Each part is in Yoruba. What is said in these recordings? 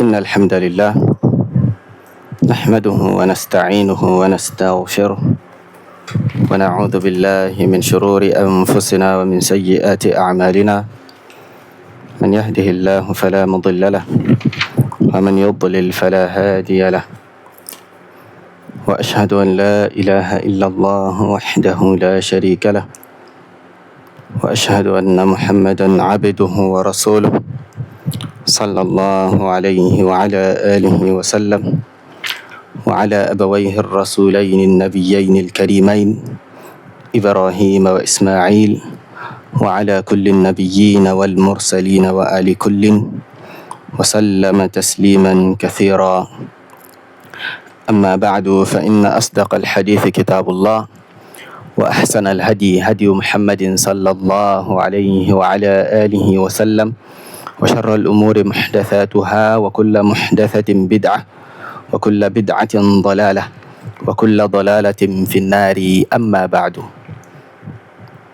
إن الحمد لله نحمده ونستعينه ونستغفره ونعوذ بالله من شرور أنفسنا ومن سيئات أعمالنا، من يهده الله فلا مضل له ومن يضلل فلا هادي له، وأشهد أن لا إله إلا الله وحده لا شريك له، وأشهد أن محمدا عبده ورسوله صلى الله عليه وعلى آله وسلم وعلى أبويه الرسولين النبيين الكريمين إبراهيم وإسماعيل وعلى كل النبيين والمرسلين وآل كل وسلم تسليما كثيرا. أما بعد، فإن أصدق الحديث كتاب الله، وأحسن الهدي هدي محمد صلى الله عليه وعلى آله وسلم، وشر الأمور محدثاتها، وكل محدثة بدعة، وكل بدعة ضلالة، وكل ضلالة في النار. أما بعد،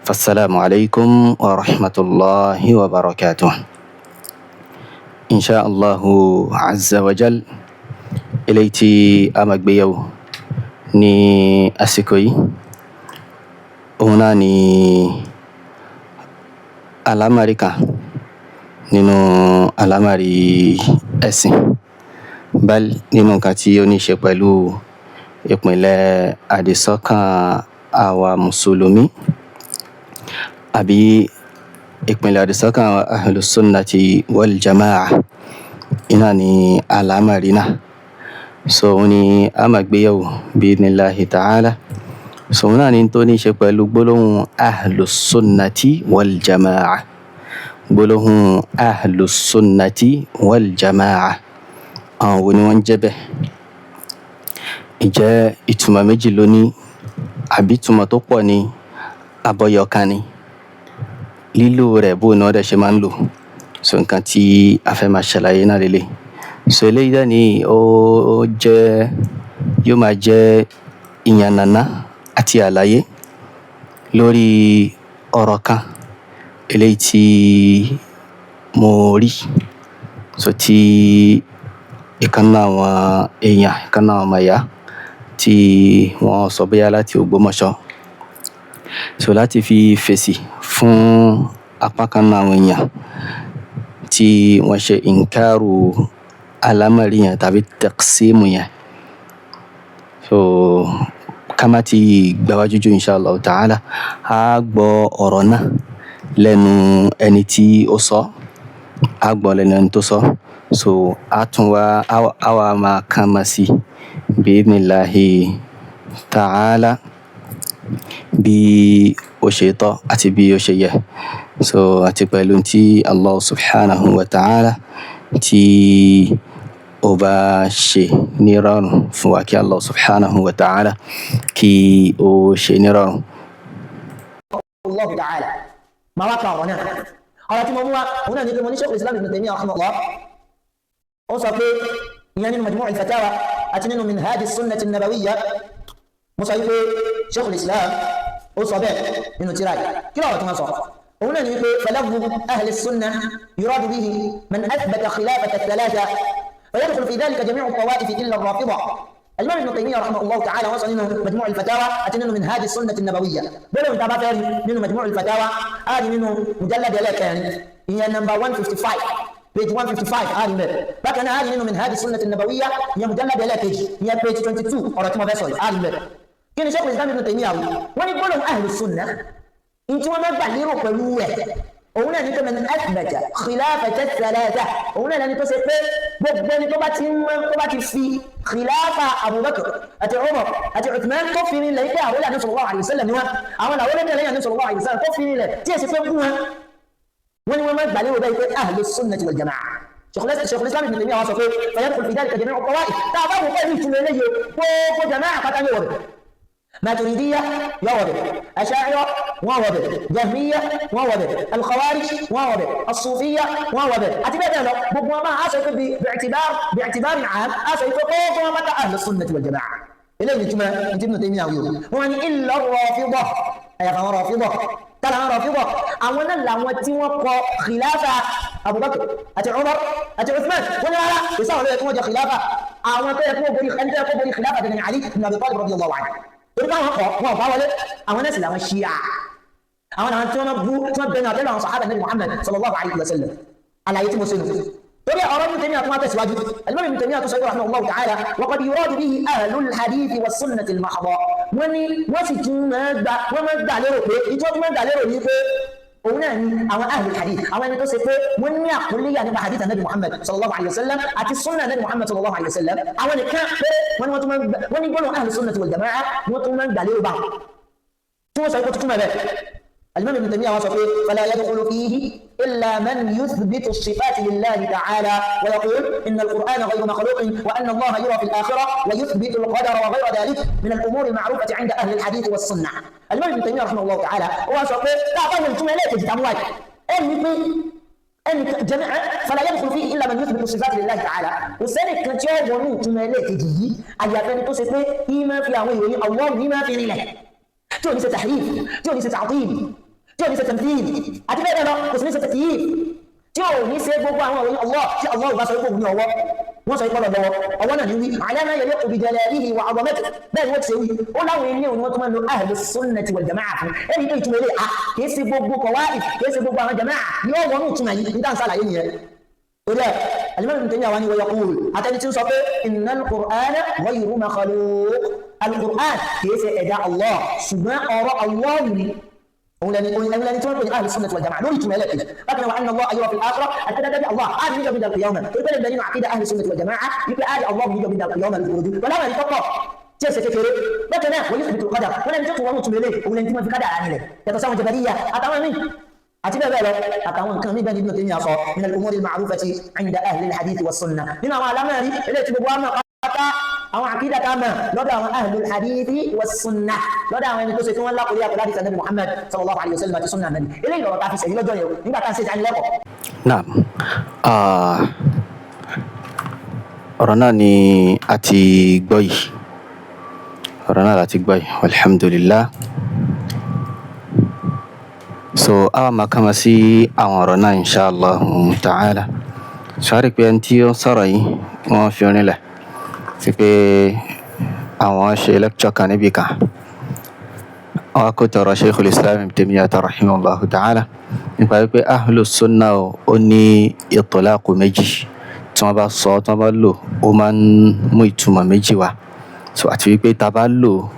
فالسلام عليكم ورحمة الله وبركاته. إن شاء الله عز وجل، eléyìí tí a máa gbé yẹ̀wò ní àsìkò yìí, òun náà ni àlámọ̀rí kan nínú àlámọ̀rí ẹ̀sìn, bal nínú nǹkan tí ó ní ṣe pẹ̀lú ìpìlẹ̀ àdìsọ́kàn àwa Mùsùlùmí, àbí ìpìlẹ̀ àdìsọ́kàn ahlus sunnati wal jama'a iná ni àlámọ̀rí náà. So òun ni a máa gbé yẹ̀wò bi'idhnillahi ta'ala. So òun náà ni tó ní ṣe pẹ̀lú gbólóhùn ahlus sunnati wal jama'a. Gbólóhùn ahlus sunnati wal jama'a, àwọn wo ni wọ́n ń jẹ́ bẹ́ẹ̀? Ìjẹ́ ìtumọ̀ méjì ló ní, àbí ìtumọ̀ tó pọ̀ ní, abọ́yọ̀kan ni? Lílò rẹ̀, bó ni wọ́n dẹ̀ ṣe máa ń lò? So nǹkan tí a fẹ́ máa ṣàlàyé náà lélẹ̀. So eléyìí dẹ̀ ní ó jẹ́, yóò máa jẹ́ ìyànnàná àti àlàyé lórí ọ̀rọ̀ kan eléyìí tí mo rí, so tí ìkan nínú àwọn èèyàn, ìkan nínú àwọn ọmọ ìyá tí wọ́n sọ, bóyá láti Ògbómọ̀ṣọ́, so láti fi fèsì fún apá kan nínú àwọn èèyàn tí wọ́n ṣe inkaru àlámọ̀rí yẹn tàbí taqsimu yẹn. So ká má ti gbáwájú jù, insha Allah ta'ala, á gbọ́ ọ̀rọ̀ náà lẹ́nu ẹni tí ó sọ, á gbọ́ lẹ́nu ẹni tó sọ. So á tún wá, á wá máa kàn mọ́ sí bi'idhnillahi ta'ala bí ó ṣe tọ́ àti bí ó ṣe yẹ. So àti pẹ̀lú tí Allah subhanahu wa ta'ala tí ó bá ṣe nírọ̀rùn fún wa, kí Allah subhanahu wa ta'ala kí ó ṣe nírọ̀rùn. Allah ta'ala máa wá ka ọ̀rọ̀ náà. Ọ̀rọ̀ tí mo mú wá, òun náà ní pé mo ní Shaykhul Islam Ibn Taymiyyah rahimahullah, ó sọ pé ìyẹn nínú Majmu' al-Fatawa àti nínú Minhaj as-Sunnah an-Nabawiyyah. Mo sọ wípé Shaykhul Islam ó sọ bẹ́ẹ̀ nínú tírà yìí. Kí lọ́rọ̀ tí wọ́n sọ? Òun náà ní wípé falafzu ahli as-sunnah yuradu bihi man athbata khilafata ath-thalatha فيدخل في ذلك جميع الطوائف إلا الرافضة. الإمام ابن تيمية رحمه الله تعالى وصل nínú مجموع الفتاوى àti nínú منهاج السنة النبوية. Bẹ́ẹ̀ ni tá a bá fẹ́ rí nínú مجموع الفتاوى, á rí nínú mujallad ẹlẹ́kẹrin, ìyẹn number 155, page 155, á rí bẹ́ẹ̀. Bákan náà, á rí nínú منهاج السنة النبوية, ìyẹn mujallad ẹlẹ́kejì, ìyẹn page 22. Ọ̀rọ̀ tí mo fẹ́ sọ yìí, á rí bẹ́ẹ̀. Kí ni Shaykh Islam Ibn Taymiyyah wí? Wọ́n ní gbólóhùn ahlu sunnah, ní tí wọ́n máa gbà lérò pẹ̀lú rẹ̀, òun náà ní pé man athbata khilafata thalatha, òun náà lẹni tó ṣe pé gbogbo ẹni tó bá ti mọ, tó bá ti fi khilafa Abubakar àti Umar àti Uthman, tó fi nílẹ̀ pé àwọn Ànábì sallallahu alaihi wasallam ni wọn, àwọn làwọn lẹ́yìn lẹ́yìn Ànábì sallallahu alaihi wasallam, tó fi nílẹ̀ tí èsì pé kú wọn, wọ́n ní wọ́n máa gbà lérò bẹ́ẹ̀ pé ahlu sunnati wal jama'a. Sheikhul Islam Ibn Taymiyyah wá sọ pé fayadkhul fi dhalika jami'u at-tawa'if. Tá a bá wò pẹ̀lú ìtumọ̀ eléyìí, gbogbo jama'a pátá ní wọ̀bẹ̀. Maturidiyya yóò wọ̀bẹ̀, Asha'ira wọ́n wọ̀bẹ̀, Jahmiyya wọ́n wọ̀bẹ̀, Al-Khawarij wọ́n wọ̀bẹ̀, As-Sufiyya wọ́n wọ̀bẹ̀, àti bẹ́ẹ̀ bẹ́ẹ̀ lọ. Gbogbo wọn máa aṣọ pé bi'tibar bi'tibar 'am, aṣọ pé gbogbo wọn pátá ahlu sunnati wal jama'a. Eléyìí túmọ̀ ní Ibn Taymiyyah wí o. Wọ́n ní illa ar-Rafida, àyàfà àwọn Rafida. Tààlà àwọn Rāfidah, àwọn náà làwọn tí wọ́n kọ khilafa Abubakar àti Umar àti Uthman. Wọ́n ní rárá, ìsáwọn ló yẹ kí wọ́n jẹ khilafa, àwọn tó yẹ kó borí, ẹni tó yẹ kó borí khilafa gẹ́gẹ́ ní Ali ibn Abi Talib radiyallahu anhu. Torí báwọn kọ wọn ò bá wọlé, àwọn náà sì làwọn Shia, àwọn làwọn tí wọ́n bú, tí wọ́n bẹnu àtẹ́lu àwọn sàhábà Nabi Muhammad sallallahu alayhi wa sallam. Àlàyé tí mo ṣe nù. Torí ọ̀rọ̀ Ibn Taymiyyah tó wá tẹ̀síwájú, Al-Imam Ibn Taymiyyah tó sọ rahimahullahu ta'ala, wa qad yuradu bihi ahlul hadith wa sunnati al-mahdha. Wọ́n ní wọ́n sì tún máa gbà, wọ́n máa gbà lérò pé ìtọ́ tí wọ́n gbà lérò ní pé òun náà ni àwọn ahlul hadith, àwọn ẹni tó ṣe pé wọ́n ní àkúlẹ́yà nípa hadith anabi Muhammad sallallahu alayhi wa sallam àti sunna anabi Muhammad sallallahu alayhi wa sallam. Àwọn nìkan pé wọ́n ní wọ́n tún máa gbà, wọ́n ní gbọ́dọ̀ ahlus sunnati wal jama'a wọ́n tún máa gbà lérò bá tí wọ́n sọ ikú tuntun mẹ́bẹ̀. Al-Imam Ibn Taymiyyah wọ́n sọ pé fala yadkhulu fihi illa man yuthbitu as-sifati lillahi ta'ala wa yaqul inna al-Qur'ana ghayru makhluqin wa anna Allaha yura fi al-akhirah wa yuthbitu al-qadara wa ghayra dhalik min al-umuri al-ma'rufati 'inda ahli al-hadith was-sunnah. Al-Imam Ibn Taymiyyah rahimahullahu ta'ala wọ́n sọ pé tá a bá wọn ìtumọ̀ ẹlẹ́ẹ̀kejì tá a mú wáyé ẹni pé ẹni jẹ́mi fala yadkhulu fihi illa man yuthbitu as-sifati lillahi ta'ala, kò sẹ́ni kan tí ó wọnú ìtumọ̀ ẹlẹ́ẹ̀kejì yìí àyàfẹ́ni tó ṣe pé ìmọ̀ fi àwọn ìròyìn Allah ní máa fi rinlẹ̀, tí ò ní ṣe tahrif, tí ò ní ṣe ta'til, tí ò ní ṣe tamthil àti bẹ́ẹ̀ bẹ́ẹ̀ lọ, kò sì ní ṣe takyif, tí ò ní ṣe gbogbo àwọn òyìn Allah tí Allah bá sọ pé òun ní ọwọ́, wọ́n sọ ìpọ́lọ̀ lọ́wọ́, ọwọ́ náà ní wí ala ma yaliqu bi jalalihi wa 'azamatihi, bẹ́ẹ̀ ni wọ́n ti ṣe wí. Ó láwọn ilé òun wọ́n tún máa ń lo ahlu sunnati wal jama'a fún ẹni tó ìtumọ̀ ilé a kìí ṣe gbogbo qawaid, kìí ṣe gbogbo àwọn jama'a ni ó wọnú ìtumọ̀ yìí nígbà ń sàlàyé nìyẹn. Torí ẹ̀ Al-Imam Ibn Taymiyyah wá ní wa yaqul, àtẹni tí ń sọ pé innal Qur'ana ghayru makhluq, al-Qur'an kìí ṣe ẹ̀dá Allah ṣùgbọ́n ọ̀rọ̀ Allah ni. Òun lẹni tí wọ́n pè ní ahlu sunnati wal jama'a lórí ìtumọ̀ ẹlẹ́kejì. Bákan náà wa anna Allaha yura fil akhirah, àti dáadáa Allah á ní níjọ́ gbìndàlù qiyamah, torí pé nínú àkídà ahlu sunnati wal jama'a wípé á rí Allah níjọ́ gbìndàlù qiyamah lójú pẹ̀lú àwọn ẹ̀rí tọ́pọ̀ tí ẹsẹ̀ kékeré. Bákan náà wọ́n yuthbitu al-qadar, wọ́n lẹni tó tún wọ́n tún lélẹ̀, òun lẹni tí wọ́n fi kádàrá nílẹ̀ yàtọ̀ sáwọn Jabariyya àtàwọn míì àti bẹ́ẹ̀ bẹ́ẹ̀ lọ àtàwọn nǹkan míì bẹ́ẹ̀ ní Ibn Taymiyyah sọ min al-umuri al-ma'rufati 'inda ahli al-hadith was-sunnah. Nínú àwọn alámọ̀rí eléyìí tí gbogbo wa mọ̀ pátá, àwọn àkídà tá a mọ̀ lọ́dọ̀ àwọn ahlul hadithi was-sunnah, lọ́dọ̀ àwọn ẹni tó ṣe tí wọ́n lákòrí àkọ́lá àdìsí Ànábì Muhammad sallallahu alayhi wa sallam àti sunnah Ànábì. Eléyìí lọ́rọ̀ tá a fi sẹ̀yìn lọ́jọ́ yẹn nígbà tá a ń ṣe ìdánilẹ́kọ̀ọ́. Naam, ọ̀rọ̀ náà ni a ti gbọ́ yìí, ọ̀rọ̀ náà la ti gbọ́ yìí, alhamdulillah. So a wá máa kàmá sí àwọn ọ̀rọ̀ náà inshallah ta'ala. Sọ́rí pé ẹni tí ó ń sọ̀rọ̀ yìí wọ́n fi rinlẹ̀ sí pé àwọn ṣe lecture kan níbi kan, wọ́n kó tọrọ Sheikhul Islam Ibn Taymiyyah rahimahullahu ta'ala nípa wípé ahlus sunnah ó ní itlaqu méjì tí wọ́n bá sọ, tí wọ́n bá lò ó máa ń mú ìtumọ̀ méjì wá. So àti wípé tá a bá lò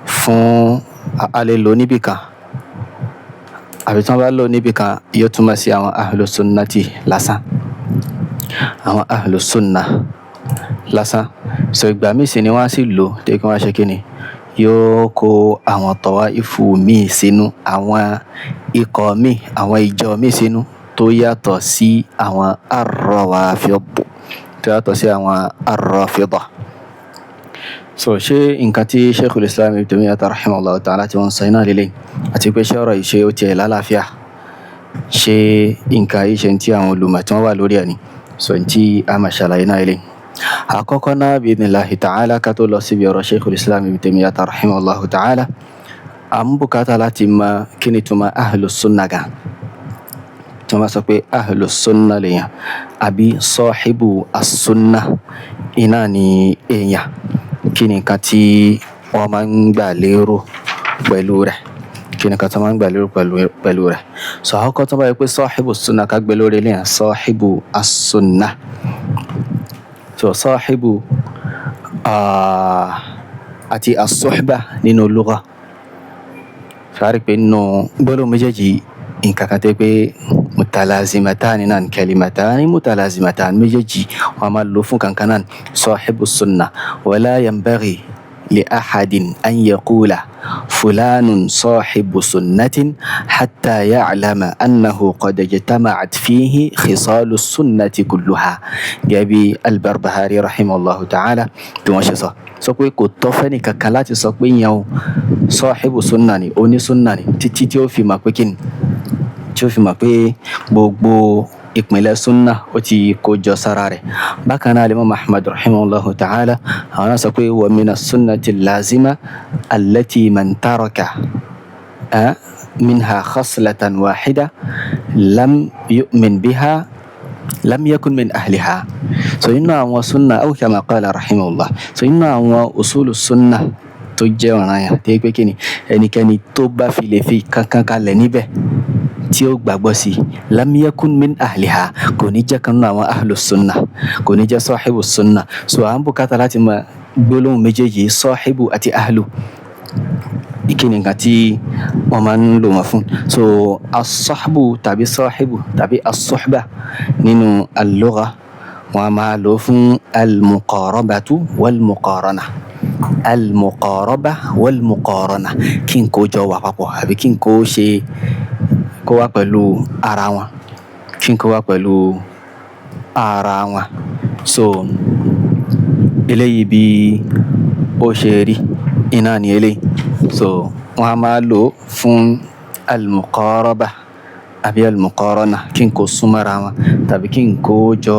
fún a lè lò níbì kan, àbí tí wọ́n bá lò níbì kan yóò túmọ̀ sí àwọn ahlus sunnati lásán, àwọn ahlus sunnah lásán. So ìgbà míì sì ni wọ́n á sì lò tó kí wọ́n ṣe kí ni yóò kó àwọn tawaifu míì sínú, àwọn ikọ̀ míì, àwọn ìjọ míì sínú tó yàtọ̀ sí àwọn ar-rawafid, tó yàtọ̀ sí àwọn ar-rafidah. So ṣé nǹkan tí Sheikhul Islam Ibn Taymiyyah rahimahullahu ta'ala tí wọ́n ń sọ iná lélẹ̀, àti pé ṣé ọ̀rọ̀ yìí ṣe ó tiẹ̀ lálàáfíà, ṣé nǹkan yìí ṣe ń tí àwọn olùmọ̀ tí wọ́n wà lórí ẹ̀ ni? So n tí a máa ṣàlàyé náà lélẹ̀. Àkọ́kọ́ náà bi'idhnillahi ta'ala ká tó lọ síbi ọ̀rọ̀ Sheikhul Islam Ibn Taymiyyah rahimahullahu ta'ala, à ń bùkátà láti mọ kí ni túmọ̀ ahlus sunnah gan. Tí wọ́n bá sọ pé ahlus sunnah lèèyàn àbí sahibu as-sunnah iná ni èèyàn, kí ni nǹkan tí wọ́n máa ń gbà lérò pẹ̀lú rẹ̀, kí ni nǹkan tí wọ́n máa ń gbà lérò pẹ̀lú rẹ̀. So àkọ́kọ́ tí wọ́n bá yẹ pé sahibu sunnah ká gbé lórí eléyàn, sahibu as-sunnah. So sahibu àti as-suhba nínú lugha, sáré pé nínú gbólóhùn méjèèjì nǹkan kan tẹ́ pé mutalazimatani náà, kalimatani mutalazimatani, méjèèjì wọ́n máa lò fún kankan náà. Sahibu sunnah wala yanbaghi li ahadin an yaqula fulanun sahibu sunnatin hatta ya'lama annahu qad ijtama'at fihi khisalu sunnati kulluha, gẹ́gẹ́ bí al-Barbahari rahimahullahu ta'ala bí wọ́n ṣe sọ. Sọ pé kò tọ́ fẹ́ni kankan láti sọ pé yẹn o sahibu sunna ni, onísunna ni, títí tí ó fi mọ̀ pé kíni, tí ó fi mọ̀ pé gbogbo ìpìlẹ̀ sunna ó ti kó jọ sára rẹ̀. Bákan náà Imam Ahmad rahimahullahu ta'ala àwọn náà sọ pé wa mina sunnati lazima allati man taraka Minha khaslatan wahida lam yu'min biha lam yakun min ahliha. So inú àwọn sunna, aw kama qala rahimahullah, so inú àwọn usulu sunna tó jẹ́ ọ̀ranyàn tó yẹ pé kíni, ẹnikẹ́ni tó bá fi lè fi kankan kalẹ̀ níbẹ̀ tí ó gbàgbọ́ sí, lam yakun min ahliha, kò ní jẹ́ kan nínú àwọn ahlu sunna, kò ní jẹ́ sahibu sunna. So à ń bùkátà láti mọ gbólóhùn méjèèjì, sahibu àti ahlu, ìkíni nǹkan tí wọ́n máa ń lò wọ́n fún. So as-sahbu tàbí sahibu tàbí as-suhba nínú al-lugha, wọ́n máa lò fún al-muqarabatu wal-muqarana, al-muqaraba wal-muqarana, kí n kó jọ wà papọ̀ àbí kí n kó ṣe kó wá pẹ̀lú ara wọn, kí n kó wá pẹ̀lú ara wọn. So eléyìí bí ó ṣe rí iná ni eléyìí. So wọ́n á máa lò fún al-muqaraba àbí al-muqarana, kí n kó súnmọ́ra wọn tàbí kí n kó jọ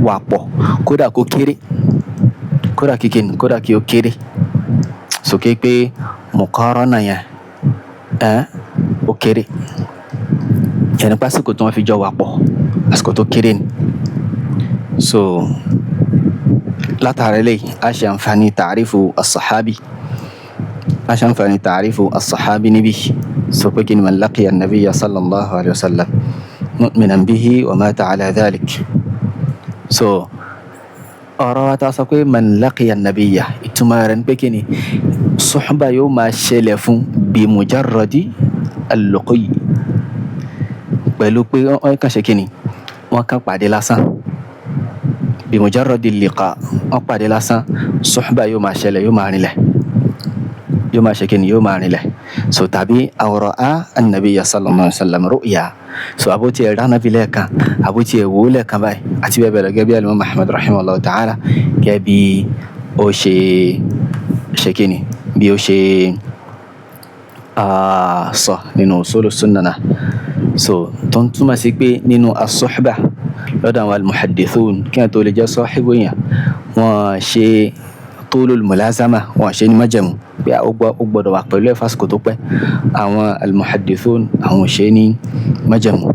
wà pọ̀, kódà kó kéré, kódà kíkíni, kódà kí ó kéré. Sókè pé muqarana yẹn ó kéré, yẹn ní pásíkò tí wọ́n fi jọ wà pọ̀, àsìkò tó kéré ni. So látara eléyìí, a ṣe àǹfààní tàrífù as-sahabi, a ṣe àǹfààní tàrífù as-sahabi níbí. So pé kí ni, man laqiya an-nabiyya sallallahu alayhi wa sallam mu'minan bihi wa mata ala dhalik. So ọ̀rọ̀ wa ta sọ pé man laqiya an-nabiyya, ìtumọ̀ rẹ̀ ní pé kí ni, suhba yóò máa ṣẹlẹ̀ fún bi mujarradi al-luqi, pẹ̀lú pé wọ́n kàn ṣe kí ni, wọ́n kàn pàdé lásán, bi mujarradi al-liqa, wọ́n pàdé lásán, suhba yóò máa ṣẹlẹ̀, yóò máa rinlẹ̀, yóò máa ṣe kí ni, yóò máa rinlẹ̀. So tàbí aw ra'a an-nabiyya sallallahu alayhi wa sallam ru'ya, so àbótí ẹ̀ ránàbí lẹ́ẹ̀kan, àbótí ẹ̀ wò lẹ́ẹ̀kan báyìí àti bẹ́ẹ̀ bẹ́ẹ̀ lọ, gẹ́gẹ́ bí al-Imam Ahmad rahimahullah ta'ala, gẹ́gẹ́ bí ó ṣe ṣe kí ni, bí ó ṣe sọ nínú usulu sunnah náà. So tó ń túmọ̀ sí pé nínú as-suhba lọ́dọ̀ àwọn al-muhaddithun, kí wọ́n tó lè jẹ́ sahibu yẹn, wọ́n ṣe tulul mulazama, wọ́n ṣe ní májẹ̀mú pé ó gbọ́dọ̀ wà pẹ̀lú ẹ̀ fásitì tó pẹ́. Àwọn al-muhaddithun àwọn ṣe ní májẹ̀mú.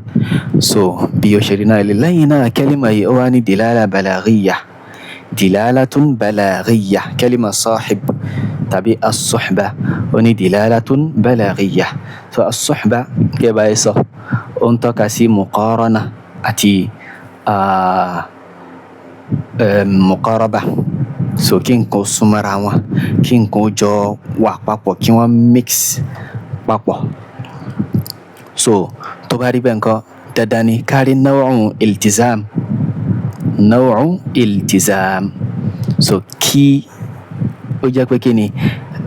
So bí ó ṣe rí náà lè lẹ́yìn náà, kẹ́límà yìí ó wá ní dilala balaghiyya, dilalatun balaghiyya, kẹ́límà sahib tàbí as-suhba ó ní dilalatun balaghiyya. So as-suhba gẹ́gẹ́ bá yẹ sọ, ó ń tọ́ka sí muqarana àti muqaraba. So kí nǹkan súnmọ́ra wọn, kí nǹkan jọ wà papọ̀, kí wọ́n mix papọ̀. So tó bá rí bẹ́ẹ̀ nǹkan, dandan ni kárí naw'u iltizam, naw'u iltizam. So kí ó jẹ́ pé kí ni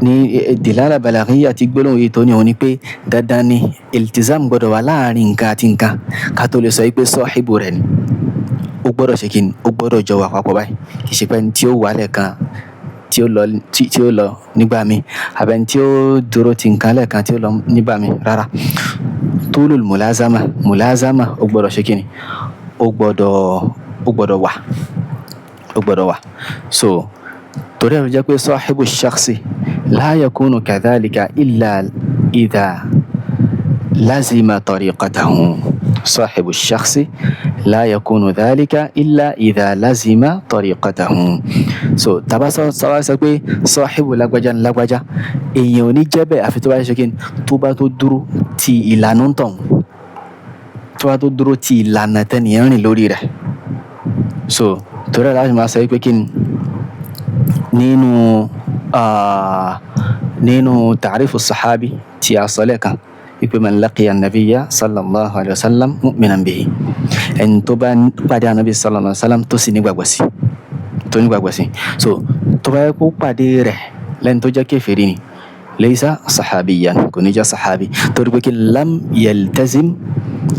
ní dilala balaghiyya àti gbólóhùn yìí tó ní òun ni pé dandan ni iltizam gbọ́dọ̀ wà láàrin nǹkan àti nǹkan ká tó lè sọ pé sahibu rẹ̀ ni. Ó gbọ́dọ̀ ṣe kí ni, ó gbọ́dọ̀ jọ wà papọ̀ báyìí. Kì í ṣe pé ẹni tí ó wà lẹ́ẹ̀kan tí ó lọ, tí ó lọ nígbà mi, àbí ẹni tí ó dúró ti nǹkan lẹ́ẹ̀kan tí ó lọ nígbà mi, rárá. Tulul mulazama, mulazama ó gbọ́dọ̀ ṣe kí ni, ó gbọ́dọ̀ wà, ó gbọ́dọ̀ wà. So torí ẹ̀ ló jẹ́ pé sahibu shakhsi la yakunu kadhalika illa idha lazima tariqatahu. Sahibu shakhsi la yakunu dhalika illa idha lazima tariqatahu. So tàbá sọ sọ pé sahibu lágbájá ní lágbájá, èèyàn ò ní jẹ́ bẹ́ẹ̀ àfi tó bá ṣe kí ni, tó bá tó dúró ti ìlànà ń tọ̀hún, tó bá tó dúró ti ìlànà tẹ́nìyàn rìn lórí rẹ̀. So torí ẹ̀ láti máa sọ pé kí ni nínú nínú ta'rifu sahabi tí a sọ lẹ́ẹ̀kan wípé man laqiya an-nabiyya sallallahu alayhi wa sallam mu'minan bihi, ẹni tó bá pàdé anabi sallallahu alayhi wa sallam tó sì nígbàgbọ́ sí, tó nígbàgbọ́ sí. So tó bá yẹ kó pàdé rẹ̀ lẹ́ni tó jẹ́ kèfèrí ni, laysa sahabiyan, kò ní jẹ́ sahabi, torí pé kí lam yaltazim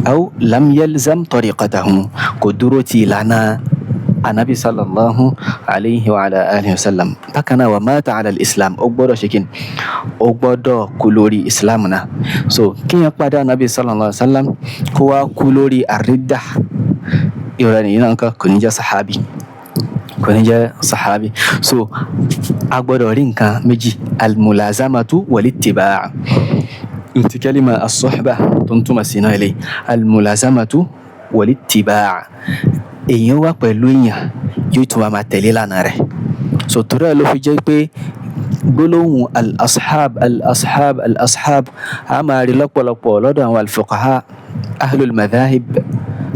aw lam yalzam tariqatahu, kò dúró ti ìlànà anabi sallallahu alayhi wa ala alihi wa sallam. Bákan náà wa mata ala al-islam, ó gbọ́dọ̀ ṣe kí ni, ó gbọ́dọ̀ kú lórí islam náà. So kíyàn pàdé anabi sallallahu alayhi wa sallam kó wá kú lórí àrídà, ìrọ̀ nìyí náà nǹkan kò ní jẹ́ sahabi, kò ní jẹ́ sahabi. So a gbọ́dọ̀ rí nǹkan méjì, al-mulazamatu wal-ittiba'. Ntí kẹ́límà as-suhba tó ń túmọ̀ sí náà eléyìí, al-mulazamatu wal-ittiba'. Èèyàn wà pẹ̀lú èèyàn, yóò tún wá máa tẹ̀lé ìlànà rẹ̀. So torí ẹ̀ ló fi jẹ́ pé gbólóhùn al-ashab, al-ashab, al-ashab, a máa rí lọ́pọ̀lọpọ̀ lọ́dọ̀ àwọn al-fuqaha, ahlul madhahib,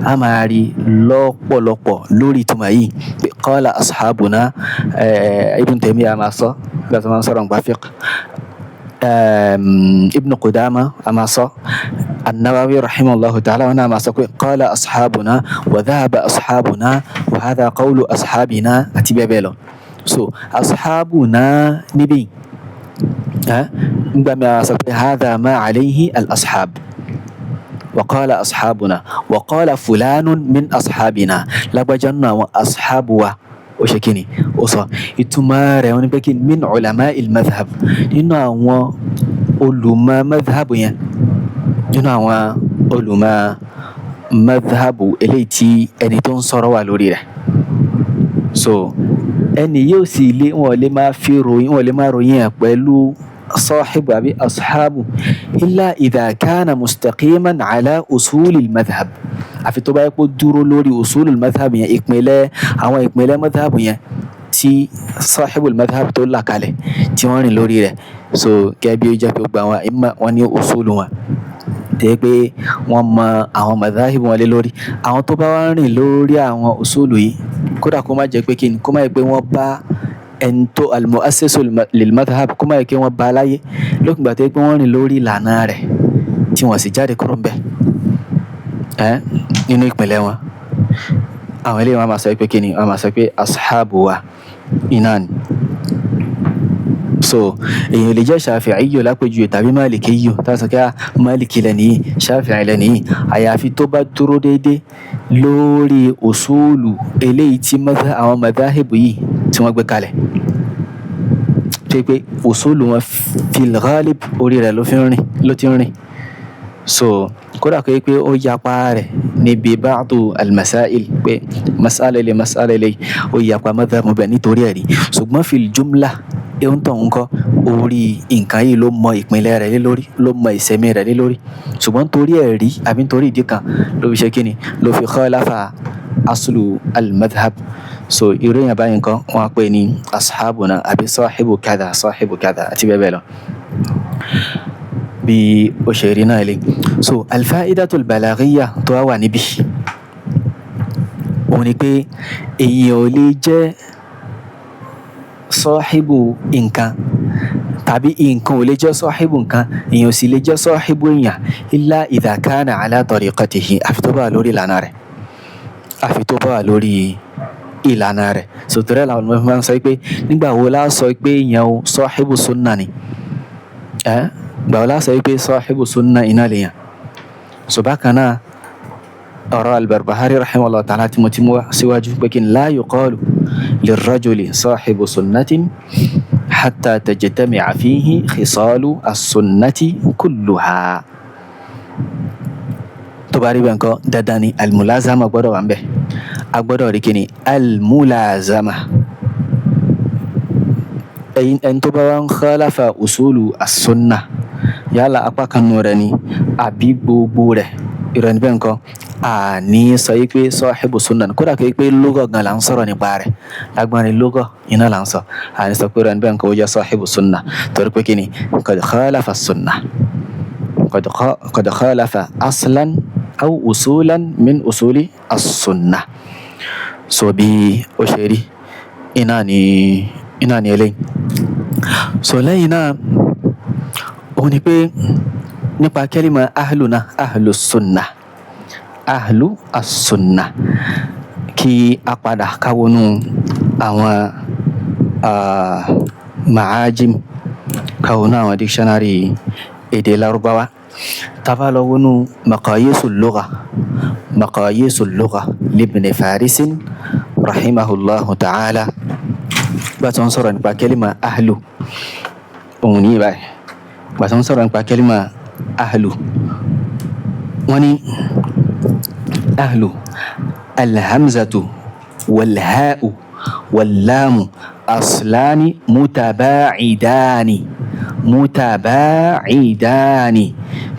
a máa rí lọ́pọ̀lọpọ̀ lórí ìtumọ̀ yìí. Pé qala ashabuna, Ibn Taymiyyah a máa sọ, nígbà tó máa ń sọ̀rọ̀ nípa fiqh. Ibn Qudama a máa sọ, An-Nawawi rahimahullahu ta'ala wọn náà máa sọ pé qala ashabuna wa dhahaba ashabuna wa hadha qawlu ashabina àti bẹ́ẹ̀ bẹ́ẹ̀ lọ. So ashabuna níbí, nígbà míì a sọ pé hadha ma alayhi al-ashab wa qala ashabuna wa qala fulanun min ashabina, lágbájá nínú àwọn ashabu wa ó ṣe kíni ó sọ. Ìtumọ̀ rẹ̀ wọ́n ní pé kí min ulama il-madhhab, nínú àwọn olùmọ̀ madhhab yẹn, nínú àwọn olùmọ̀ madhhab eléyìí tí ẹni tó ń sọ̀rọ̀ wà lórí rẹ̀. So ẹni yóò sì lé, wọn lè máa fi ròyìn, wọn lè máa ròyìn ẹ̀ pẹ̀lú sahibu àbí ashabu illa idha kana mustaqiman ala usulil madhhab, àfi tó bá yẹ kó dúró lórí usulul madhhab yẹn, ìpìlẹ̀ àwọn ìpìlẹ̀ madhhab yẹn tí sahibul madhhab tó là kalẹ̀ tí wọ́n rìn lórí rẹ̀. So gẹ́gẹ́ bí ó jẹ́ pé gbogbo àwọn àìmọ̀ wọn ní usulu wọn, tẹ́ pé wọ́n mọ àwọn madhahib wọn lé lórí. Àwọn tó bá wá rìn lórí àwọn usulu yìí, kódà kó má jẹ́ pé kíni, kó má jẹ́ pé wọ́n bá ẹni tó al-mu'assisu lil-madhhab, kó má jẹ́ pé wọ́n bá láyé, lópin ìgbà tó jẹ́ pé wọ́n rìn lórí ìlànà rẹ̀ tí wọ́n sì jáde kúrò ńbẹ̀, nínú ìpìlẹ̀ wọn. Àwọn eléyìí wọ́n máa sọ pé kíni, wọ́n máa sọ pé ashabu wa iná ni. So èèyàn lè jẹ́ Shafi'iyyu lápèjúwe tàbí Malikiyyu, tá a sọ pé Maliki lẹ́ni yìí, Shafi'i lẹ́ni yìí, àyàfi tó bá dúró déédéé lórí usulu eléyìí tí àwọn madhahibu yìí tí wọ́n gbé kalẹ̀. Tó jẹ́ pé usulu wọn fil ghalib orí rẹ̀ ló fi ń rìn, ló ti ń rìn. So kódà kó jẹ́ pé ó yapa rẹ̀ níbi ba'du al-masail, pé mas'ala eléyìí, mas'ala eléyìí, ó yapa madhhab bẹ̀ nítorí ẹ̀rí. Ṣùgbọ́n fil jumla, ohun tó ń kọ́ orí nǹkan yìí ló mọ ìpìlẹ̀ rẹ̀ lé lórí, ló mọ ìsẹ̀mí rẹ̀ lé lórí. Ṣùgbọ́n torí ẹ̀rí àbí nítorí ìdí kan ló fi ṣe kíni, ló fi khalafa aslu al-madhhab. So irú èèyàn báyìí nǹkan wọ́n á pè ní ashabuna àbí sahibu kadha, sahibu kadha àti bẹ́ẹ̀ bẹ́ẹ̀ lọ. Bí ó ṣe rí náà lé. So al-fa'idatul balaghiyya tó wà níbí, òun ni pé èèyàn ò lè jẹ́ sahibu nǹkan tàbí nǹkan ò lè jẹ́ sahibu nǹkan, èèyàn ò sì lè jẹ́ sahibu èèyàn illa idha kana ala tariqatihi, àfi tó bá wà lórí ìlànà rẹ̀, àfi tó bá wà lórí ìlànà rẹ̀. So torí ẹ̀ làwọn olùmọ̀ fi máa ń sọ pé nígbà wo la sọ pé èèyàn o sahibu sunna ni, ìgbà wo la sọ pé sahibu sunna iná lèèyàn. So bákan náà ọ̀rọ̀ al-Barbahari rahimahullah ta'ala tí mo ti mú wá síwájú pé kí n la yuqalu lirrajuli sahibu sunnatin hatta tajtami'a fihi khisalu as-sunnati kulluha. Tó bá rí bẹ́ẹ̀ nǹkan, dandan ni al-mulazama gbọ́dọ̀ wà ńbẹ̀. A gbọ́dọ̀ rí kíni al-mulazama. Ẹni tó bá wá ń khalafa usulu as-sunna, yálà apá kan nù rẹ̀ ni àbí gbogbo rẹ̀, irú ẹni bẹ́ẹ̀ nǹkan, àní sọ yí pé sahibu sunna ni. Kódà kó yí pé lugha gan là ń sọ̀rọ̀ nípa rẹ̀, lágbọ́nrin lugha iná là ń sọ, àní sọ pé irú ẹni bẹ́ẹ̀ nǹkan ó jẹ́ sahibu sunna, torí pé kíni qad khalafa sunna, qad khalafa aslan aw usulan min usuli as-sunna. So bí ó ṣe rí iná ni, iná ni eléyìí. So lẹ́yìn náà, òun ni pé nípa kẹ́límà ahlu náà, ahlu sunna, ahlu as-sunna, kí a padà káwọnú àwọn ma'ajim, káwọnú àwọn dictionary èdè Lárúbáwá. Tá bá lọ wọnú maqayisul lugha, maqayisul lugha libni Farisin rahimahullahu ta'ala, bá tí wọ́n sọ̀rọ̀ nípa kẹ́límà ahlu, òun ní báyìí. Bá tí wọ́n sọ̀rọ̀ nípa kẹ́límà ahlu, wọ́n ní ahlu alhamzatu walha'u wallamu aslani mutaba'idani, mutaba'idani.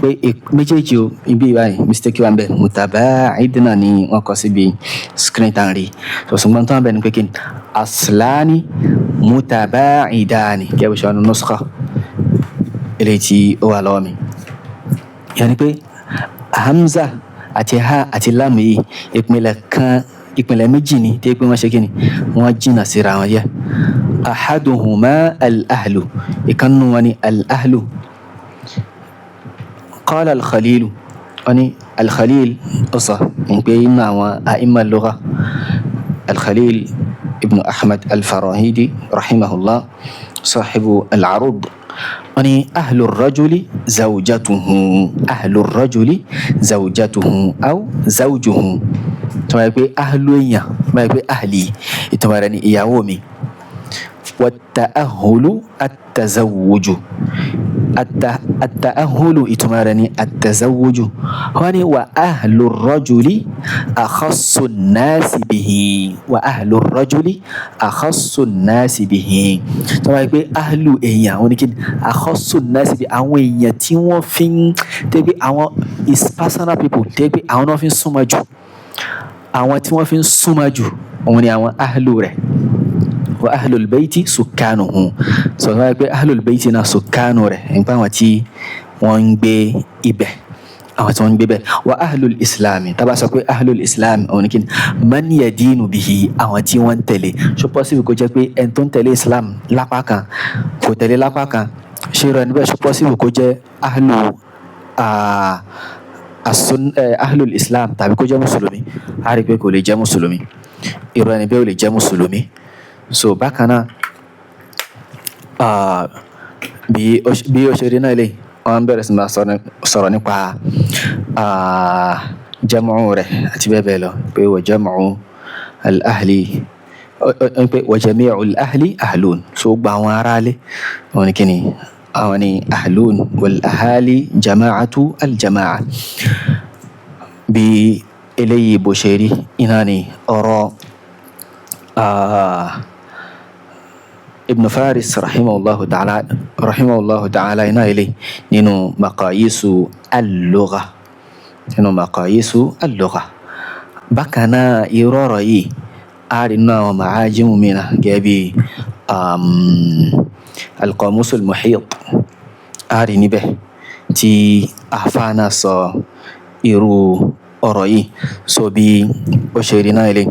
Pé méjèèjì o, ibi báyìí mistake wà ń bẹ, mutaba'idna ni wọ́n kọ síbi screen tá à ń rí. So ṣùgbọ́n tó wà ń bẹ ni pé kí ni aslani mutaba'idani, kí ẹ bó ṣe wà nínú nuskha eléyìí tí ó wà lọ́wọ́ mi. Yẹn ni pé hamza àti ha àti lam yìí, ìpìlẹ̀ kan, ìpìlẹ̀ méjì ni tí pé wọ́n ṣe kí ni, wọ́n jìnnà síra wọn yẹ. Ahaduhuma al-ahlu, ìkànnù wọn ni al-ahlu. Qala al-Khalilu, wọ́n ní al-Khalil ó sọ ní pé inú àwọn a'imma al-lugha, al-Khalil ibn Ahmad al-Farahidi rahimahullah, sahibu al-Arud, wọ́n ní ahlu rajuli zawjatuhu, ahlu rajuli zawjatuhu aw zawjuhu. Tó bá yẹ pé ahlu èèyàn, tó bá yẹ pé ahli, ìtumọ̀ rẹ̀ ni ìyàwó mi. Wat-ta'ahhulu at-tazawwuju, at-ta'ahhulu ìtumọ̀ rẹ̀ ni at-tazawwuju. Wọ́n ní wa ahlu rajuli akhassu an-nasi bihi, wa ahlu rajuli akhassu an-nasi bihi. Tó bá yẹ pé ahlu èèyàn, wọ́n ní kí ni akhassu an-nasi bihi, àwọn èèyàn tí wọ́n fi ń tẹ́ pé àwọn is personal people, tẹ́ pé àwọn náà fi ń súnmọ́ jù, àwọn tí wọ́n fi ń súnmọ́ jù òun ni àwọn ahlu rẹ̀. Wa ahlul bayti sukkanuhu, sọ wọ́n pé ahlul bayti náà sukkanu rẹ̀, nípa àwọn tí wọ́n ń gbé ibẹ̀, àwọn tí wọ́n ń gbé bẹ̀. Wa ahlul islami, tá bá sọ pé ahlul islam, òun ni kí ni man yadinu bihi, àwọn tí wọ́n ń tẹ̀lé. Ṣó possible kó jẹ́ pé ẹni tó ń tẹ̀lé islam lápá kan kò tẹ̀lé lápá kan, ṣé irú ẹni bẹ́ẹ̀ ṣó possible kó jẹ́ ahlu ahlul islam tàbí kó jẹ́ mùsùlùmí? A rí i pé kò lè jẹ́ mùsùlùmí, irú ẹni bẹ́ẹ̀ ò lè jẹ́ mùsùlùmí. So bákan náà, bí ó ṣe rí náà lè wọ́n bẹ̀rẹ̀ sí máa sọ̀rọ̀ nípa jam'u rẹ̀ àti bẹ́ẹ̀ bẹ́ẹ̀ lọ, pé wa jam'u al-ahli, pé wa jami'u al-ahli ahlun. So gba àwọn aráalé wọn ni kíni, àwọn ni ahlun, wal ahali jama'atu al-jama'a. Bí eléyìí bó ṣe rí iná ni ọ̀rọ̀ Ibn Faris rahimahullahu ta'ala, rahimahullahu ta'ala, iná ilé nínú maqayisu al-lugha, nínú maqayisu al-lugha. Bákan náà irú ọ̀rọ̀ yìí a rí nínú àwọn ma'ajimu mìíràn gẹ́gẹ́ bí al-Qamus al-Muhit, a rí níbẹ̀ tí àfáà náà sọ irú ọ̀rọ̀ yìí. So bí ó ṣe rí náà ilé,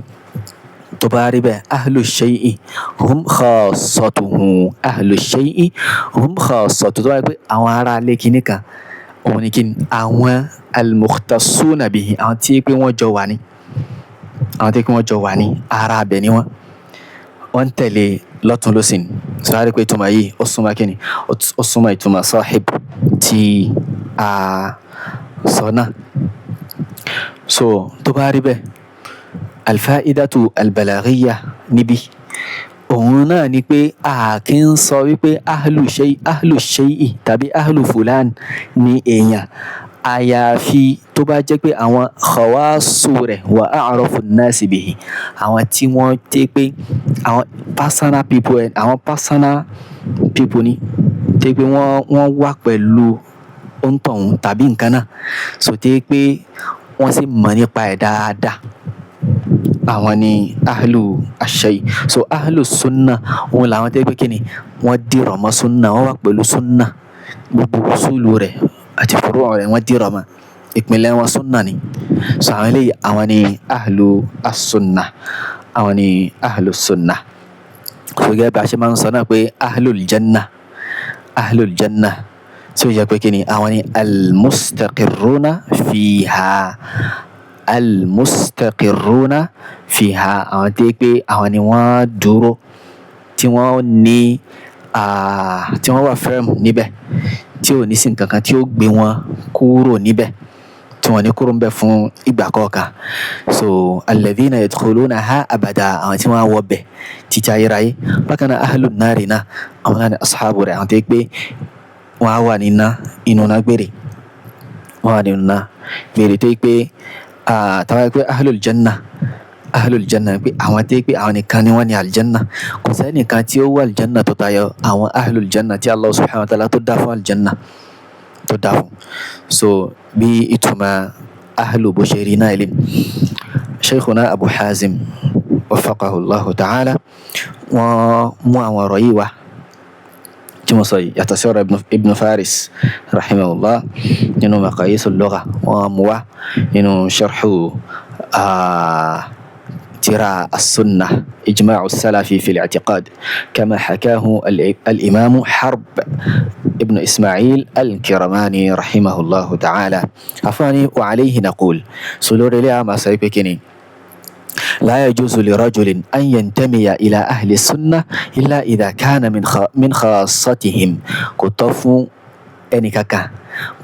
tó bá rí bẹ́ẹ̀, ahlu shay'i hum khassatuhu, ahlu shay'i hum khassatuhu. Tó bá rí pé àwọn ará ilé kìíní kan, òun ni kíni àwọn al-mukhtassuna bihi, àwọn tí pé wọ́n jọ wà ní, àwọn tí pé wọ́n jọ wà ní ara abẹ ni wọ́n, wọ́n ń tẹ̀lé lọ́tún lọ́sìn. Sọ wá rí pé ìtumọ̀ yìí ó súnmọ́ kíni, ó súnmọ́ ìtumọ̀ sahib tí a sọ náà. So tó bá rí bẹ́ẹ̀, alfaidatu albalaghiyya níbí òun náà ni pé a kì í sọ wípé ahlu shay, ahlu shay'i tàbí ahlu fulan ni èèyàn, àyàfi tó bá jẹ́ pé àwọn khawasu rẹ̀ wa a'rafu an-nasi bihi, àwọn tí wọ́n tẹ́ pé àwọn personal people, àwọn personal people ni tẹ́ pé wọ́n wà pẹ̀lú òǹtọ̀hún tàbí nǹkan náà, so tẹ́ pé wọ́n sì mọ̀ nípa ẹ̀ dáadáa, àwọn ni ahlu ash-shay. So ahlu sunna òun làwọn tẹ́ pé kíni wọ́n dìrọ̀ mọ́ sunna, wọ́n wà pẹ̀lú sunna, gbogbo usulu rẹ̀ àti furu' rẹ̀ wọ́n dìrọ̀ mọ́, ìpìlẹ̀ wọn sunna ni. So àwọn eléyìí àwọn ni ahlu as-sunna, àwọn ni ahlu sunna. So gẹ́gẹ́ bí a ṣe máa ń sọ náà pé ahlul janna, ahlul janna, tí ó jẹ́ pé kíni àwọn ni al-mustaqirruna fiha, al-mustaqirruna fiha, àwọn tí pé àwọn ni wọ́n dúró, tí wọ́n ní, tí wọ́n wà firm níbẹ̀, tí ò ní sí nǹkan kan tí ó gbé wọn kúrò níbẹ̀, tí wọ́n ní kúrò níbẹ̀ fún ìgbà kọ̀ọ̀kan. So alladhina yadkhulunaha abada, àwọn tí wọ́n wọ bẹ̀ títí ayérayé. Bákan náà ahlun nari náà, àwọn náà ni ashabu rẹ̀, àwọn tí pé wọ́n á wà nínú inú náà gbére, wọ́n wà nínú náà gbére, tó yẹ pé táwa pé ahlul janna, ahlul janna pé àwọn tí pé àwọn nìkan ni wọ́n ní aljanna, kò sẹ́nìkan tí ó wà aljanna tó tayọ àwọn ahlul janna tí Allah subhanahu wa ta'ala tó dá fún aljanna. tó dáa fún. So bí ìtumọ̀ ahlu bó ṣe rí náà lé. Sheikhuna Abu Hazim wafaqahu Allahu ta'ala, wọ́n mú àwọn ọ̀rọ̀ yìí wá tí mo sọ yìí, yàtọ̀ sí ọ̀rọ̀ Ibn Faris rahimahullah nínú Maqayis al-Lugha, wọ́n mú wá nínú sharhu tírà as-sunnah ijma'u as-salafi fi al-i'tiqad kama hakahu al-imamu Harb ibn Ismail al-Kiramani rahimahullahu ta'ala. Afáàní wa alayhi naqul, so lórí ilé àmà sọ pé kíni, لا يجوز لرجل أن ينتمي إلى أهل السنة إلا إذا كان من خاصتهم. Kò tọ́ fún ẹnì kankan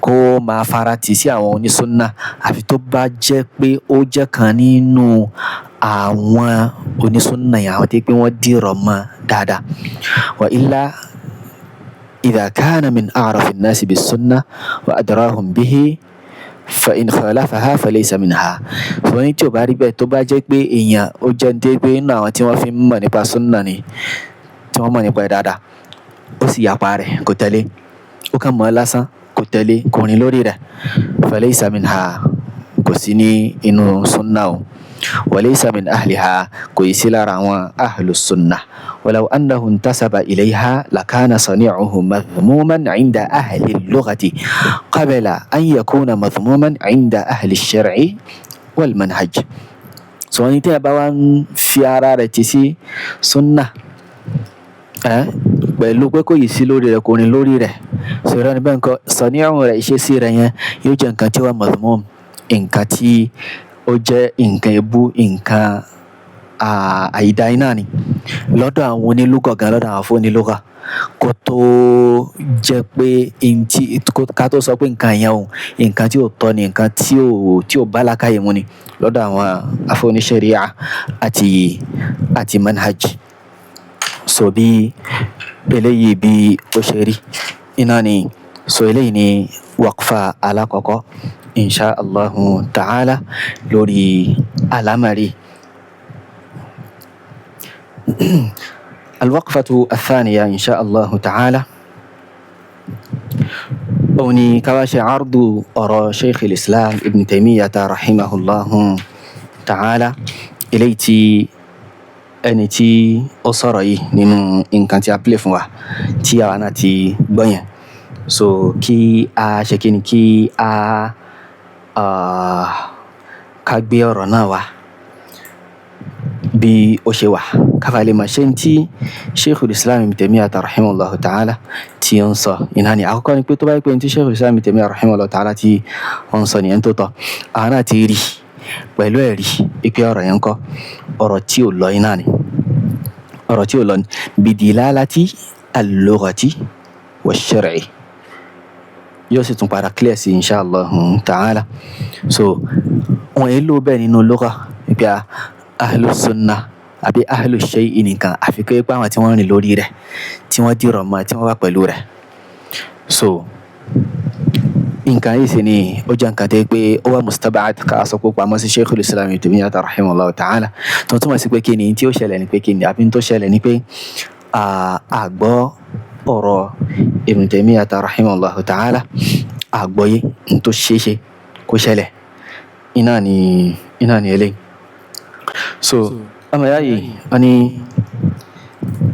kó máa fara tì sí àwọn onísúnnà àfi tó bá jẹ́ pé ó jẹ́ kan nínú àwọn onísúnnà yẹn, àwọn tí pé wọ́n dìrọ̀ mọ́ dáadáa. وإلا إذا كان من أعرف الناس بالسنة وأدراهم به فإن خالفها فليس منها. Sọ ní tí ò bá rí bẹ́ẹ̀, tó bá jẹ́ pé èèyàn ó jẹ́ ní pé inú àwọn tí wọ́n fi ń mọ̀ nípa súnà ni, tí wọ́n mọ̀ nípa ẹ̀ dáadáa, ó sì yapa rẹ̀, kò tẹ̀lé, ó kàn mọ̀ ọ́ lásán, kò tẹ̀lé, kò rìn lórí rẹ̀, فليس منها, kò sí ní inú súnà o, وليس من أهلها, kò yí sí lára àwọn أهل السنة. ولو أنه انتسب إليها لكان صنيعه مذموما عند أهل اللغة قبل أن يكون مذموما عند أهل الشرع والمنهج. Sọ ní tí a bá wá ń fi ara rẹ̀ tì sí súnà pẹ̀lú pé kò yìí sí lórí rẹ̀, kò rìn lórí rẹ̀, sọ̀rọ̀ níbẹ̀ nǹkan sọ̀níyàwó rẹ̀, ìṣesí rẹ̀ yẹn yóò jẹ́ nǹkan tí wọ́n مذموم, nǹkan tí ó jẹ́ nǹkan ebú, nǹkan àìdá iná ni lọ́dọ̀ àwọn onílùgọ̀ gan, lọ́dọ̀ àwọn afọ́nilúgọ̀, kó tó jẹ́ pé ntí ká tó sọ pé nǹkan yẹn o, nǹkan tí ò tọ́ ni, nǹkan tí ò bá làákàyè mu ni lọ́dọ̀ àwọn afọ́niṣẹ́ríà àti manhaj. So bí eléyìí bí ó ṣe rí iná ni. So eléyìí ni waqfa alákọ̀ọ́kọ́ insha allahu ta'ala lórí alámàrí. الوقفة الثانية إن شاء الله تعالى أوني كواش عرض أرى شيخ الإسلام ابن تيمية رحمه الله تعالى إليتي ẹni tí ó sọ̀rọ̀ yìí nínú nǹkan tí a play fún wa tí àwa náà ti gbọ́ yẹn. So kí a ṣe kí ni, kí a ká gbé ọ̀rọ̀ náà wá bí ó ṣe wà, ká bàa lè mọ̀ ṣé tí Sheikhul Islam Ibn Taymiyyah rahimahullahu ta'ala tí ó ń sọ iná ni. Àkọ́kọ́ ni pé tó bá yẹ pé tí Sheikhul Islam Ibn Taymiyyah rahimahullahu ta'ala tí ó ń sọ nìyẹn tó tọ́, àwa náà ti rí pẹ̀lú ẹ̀rí pé ọ̀rọ̀ yẹn ń kọ́ ọ̀rọ̀ tí ò lọ iná ni, ọ̀rọ̀ tí ò lọ ni bidilalati al-lughati wash-shar'i, yóò sì tún padà clear sí insha Allah ta'ala. So wọn èlò bẹ́ẹ̀ nínú lugha pé ahlu sunnah àbí ahlu shay'i nìkan, àfi pé àwọn tí wọ́n rìn lórí rẹ̀, tí wọ́n dìrọ̀ mọ́, tí wọ́n wà pẹ̀lú rẹ̀. So nǹkan yìí sì ni ó jẹ́ nǹkan tó yẹ pé ó wà mustaba'ad ká sọ pé pamọ́ sí Sheikhul Islam Ibn Taymiyyah rahimahullahu ta'ala, tó túmọ̀ sí pé kí ni tí ó ṣẹlẹ̀ ni pé kí ni àbí tó ṣẹlẹ̀ ni pé àgbọ́ ọ̀rọ̀ Ibn Taymiyyah rahimahullahu ta'ala, àgbọ́yé tó ṣeéṣe kó ṣẹlẹ̀ iná ni eléyìí. So ọmọ ìyá yìí wọ́n ní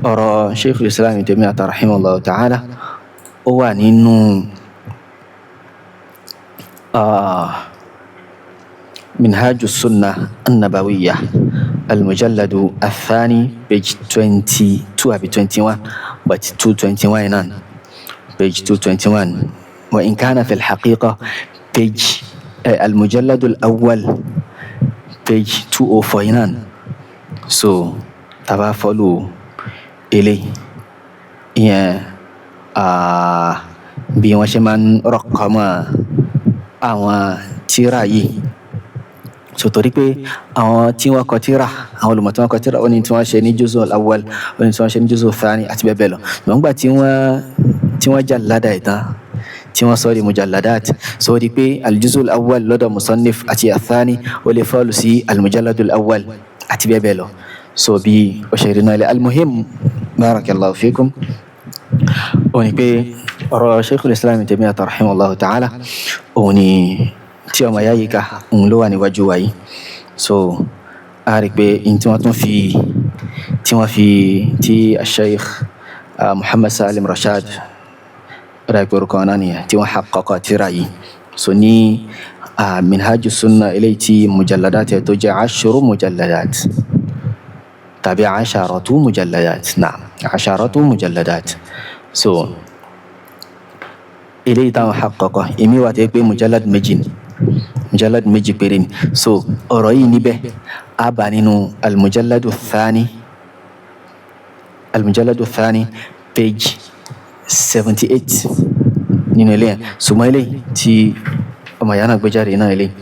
ọ̀rọ̀ Sheikhul Islam Ibn Taymiyyah rahimahullahu ta'ala ó wà nínú منهاج السنة النبوية المجلد الثاني page 22 àbí 21, but 221 náà, page 221, وإن كان في الحقيقة page المجلد الأول page 204 náà. So tá bá follow eléyìí ìyẹn, bí wọ́n ṣe máa ń rọ́kọ̀mọ́ àwọn tírà yìí. So torí pé àwọn tí wọ́n kọ tírà, àwọn olùmọ̀ tí wọ́n kọ tírà, ó ní tí wọ́n ṣe ní juz'u al-awwal, ó ní tí wọ́n ṣe ní juz'u thani àti bẹ́ẹ̀ bẹ́ẹ̀ lọ. Ṣùgbọ́n nígbà tí wọ́n jallada ẹ̀ tán, tí wọ́n sọ di mujalladat, so di pé al-juz'u al-awwal lọ́dọ̀ musannif àti athani ó lè fọ́ọ̀lù sí al-mujalladu al-awwal àti bẹ́ẹ̀ bẹ́ẹ̀ lọ. So bí ó ṣe rí náà lẹ́. Al-muhim, barakallahu fikum, ó ní pé Ọ̀rọ̀ Sheikhul Islam Ibn Taymiyyah rahimahullahu ta'ala òun ni tí ọmọ ìyá yìí ká, òun ló wà níwájú wa yìí. So a rí pé n tí wọ́n tún fi tí wọ́n fi tí Sheikh Muhammad Salim Rashad ọ̀rọ̀ ìpè orúkọ náà nìyẹn tí wọ́n haqqaqa tírà yìí. So ní Minhaju Sunnah eléyìí tí mujalladat ẹ̀ tó jẹ́ ashru mujalladat tàbí asharatu mujalladat, naam, asharatu mujalladat. So eléyìí táwọn haqqaqa èmi wà tẹ́ pé mujallad méjì ni, mujallad méjì péré ni. So ọ̀rọ̀ yìí níbẹ̀ a bá nínú almujalladu thani, almujalladu thani, page 78 nínú ilé yẹn. Ṣùgbọ́n eléyìí tí ọmọ ìyá náà gbé jáde náà eléyìí,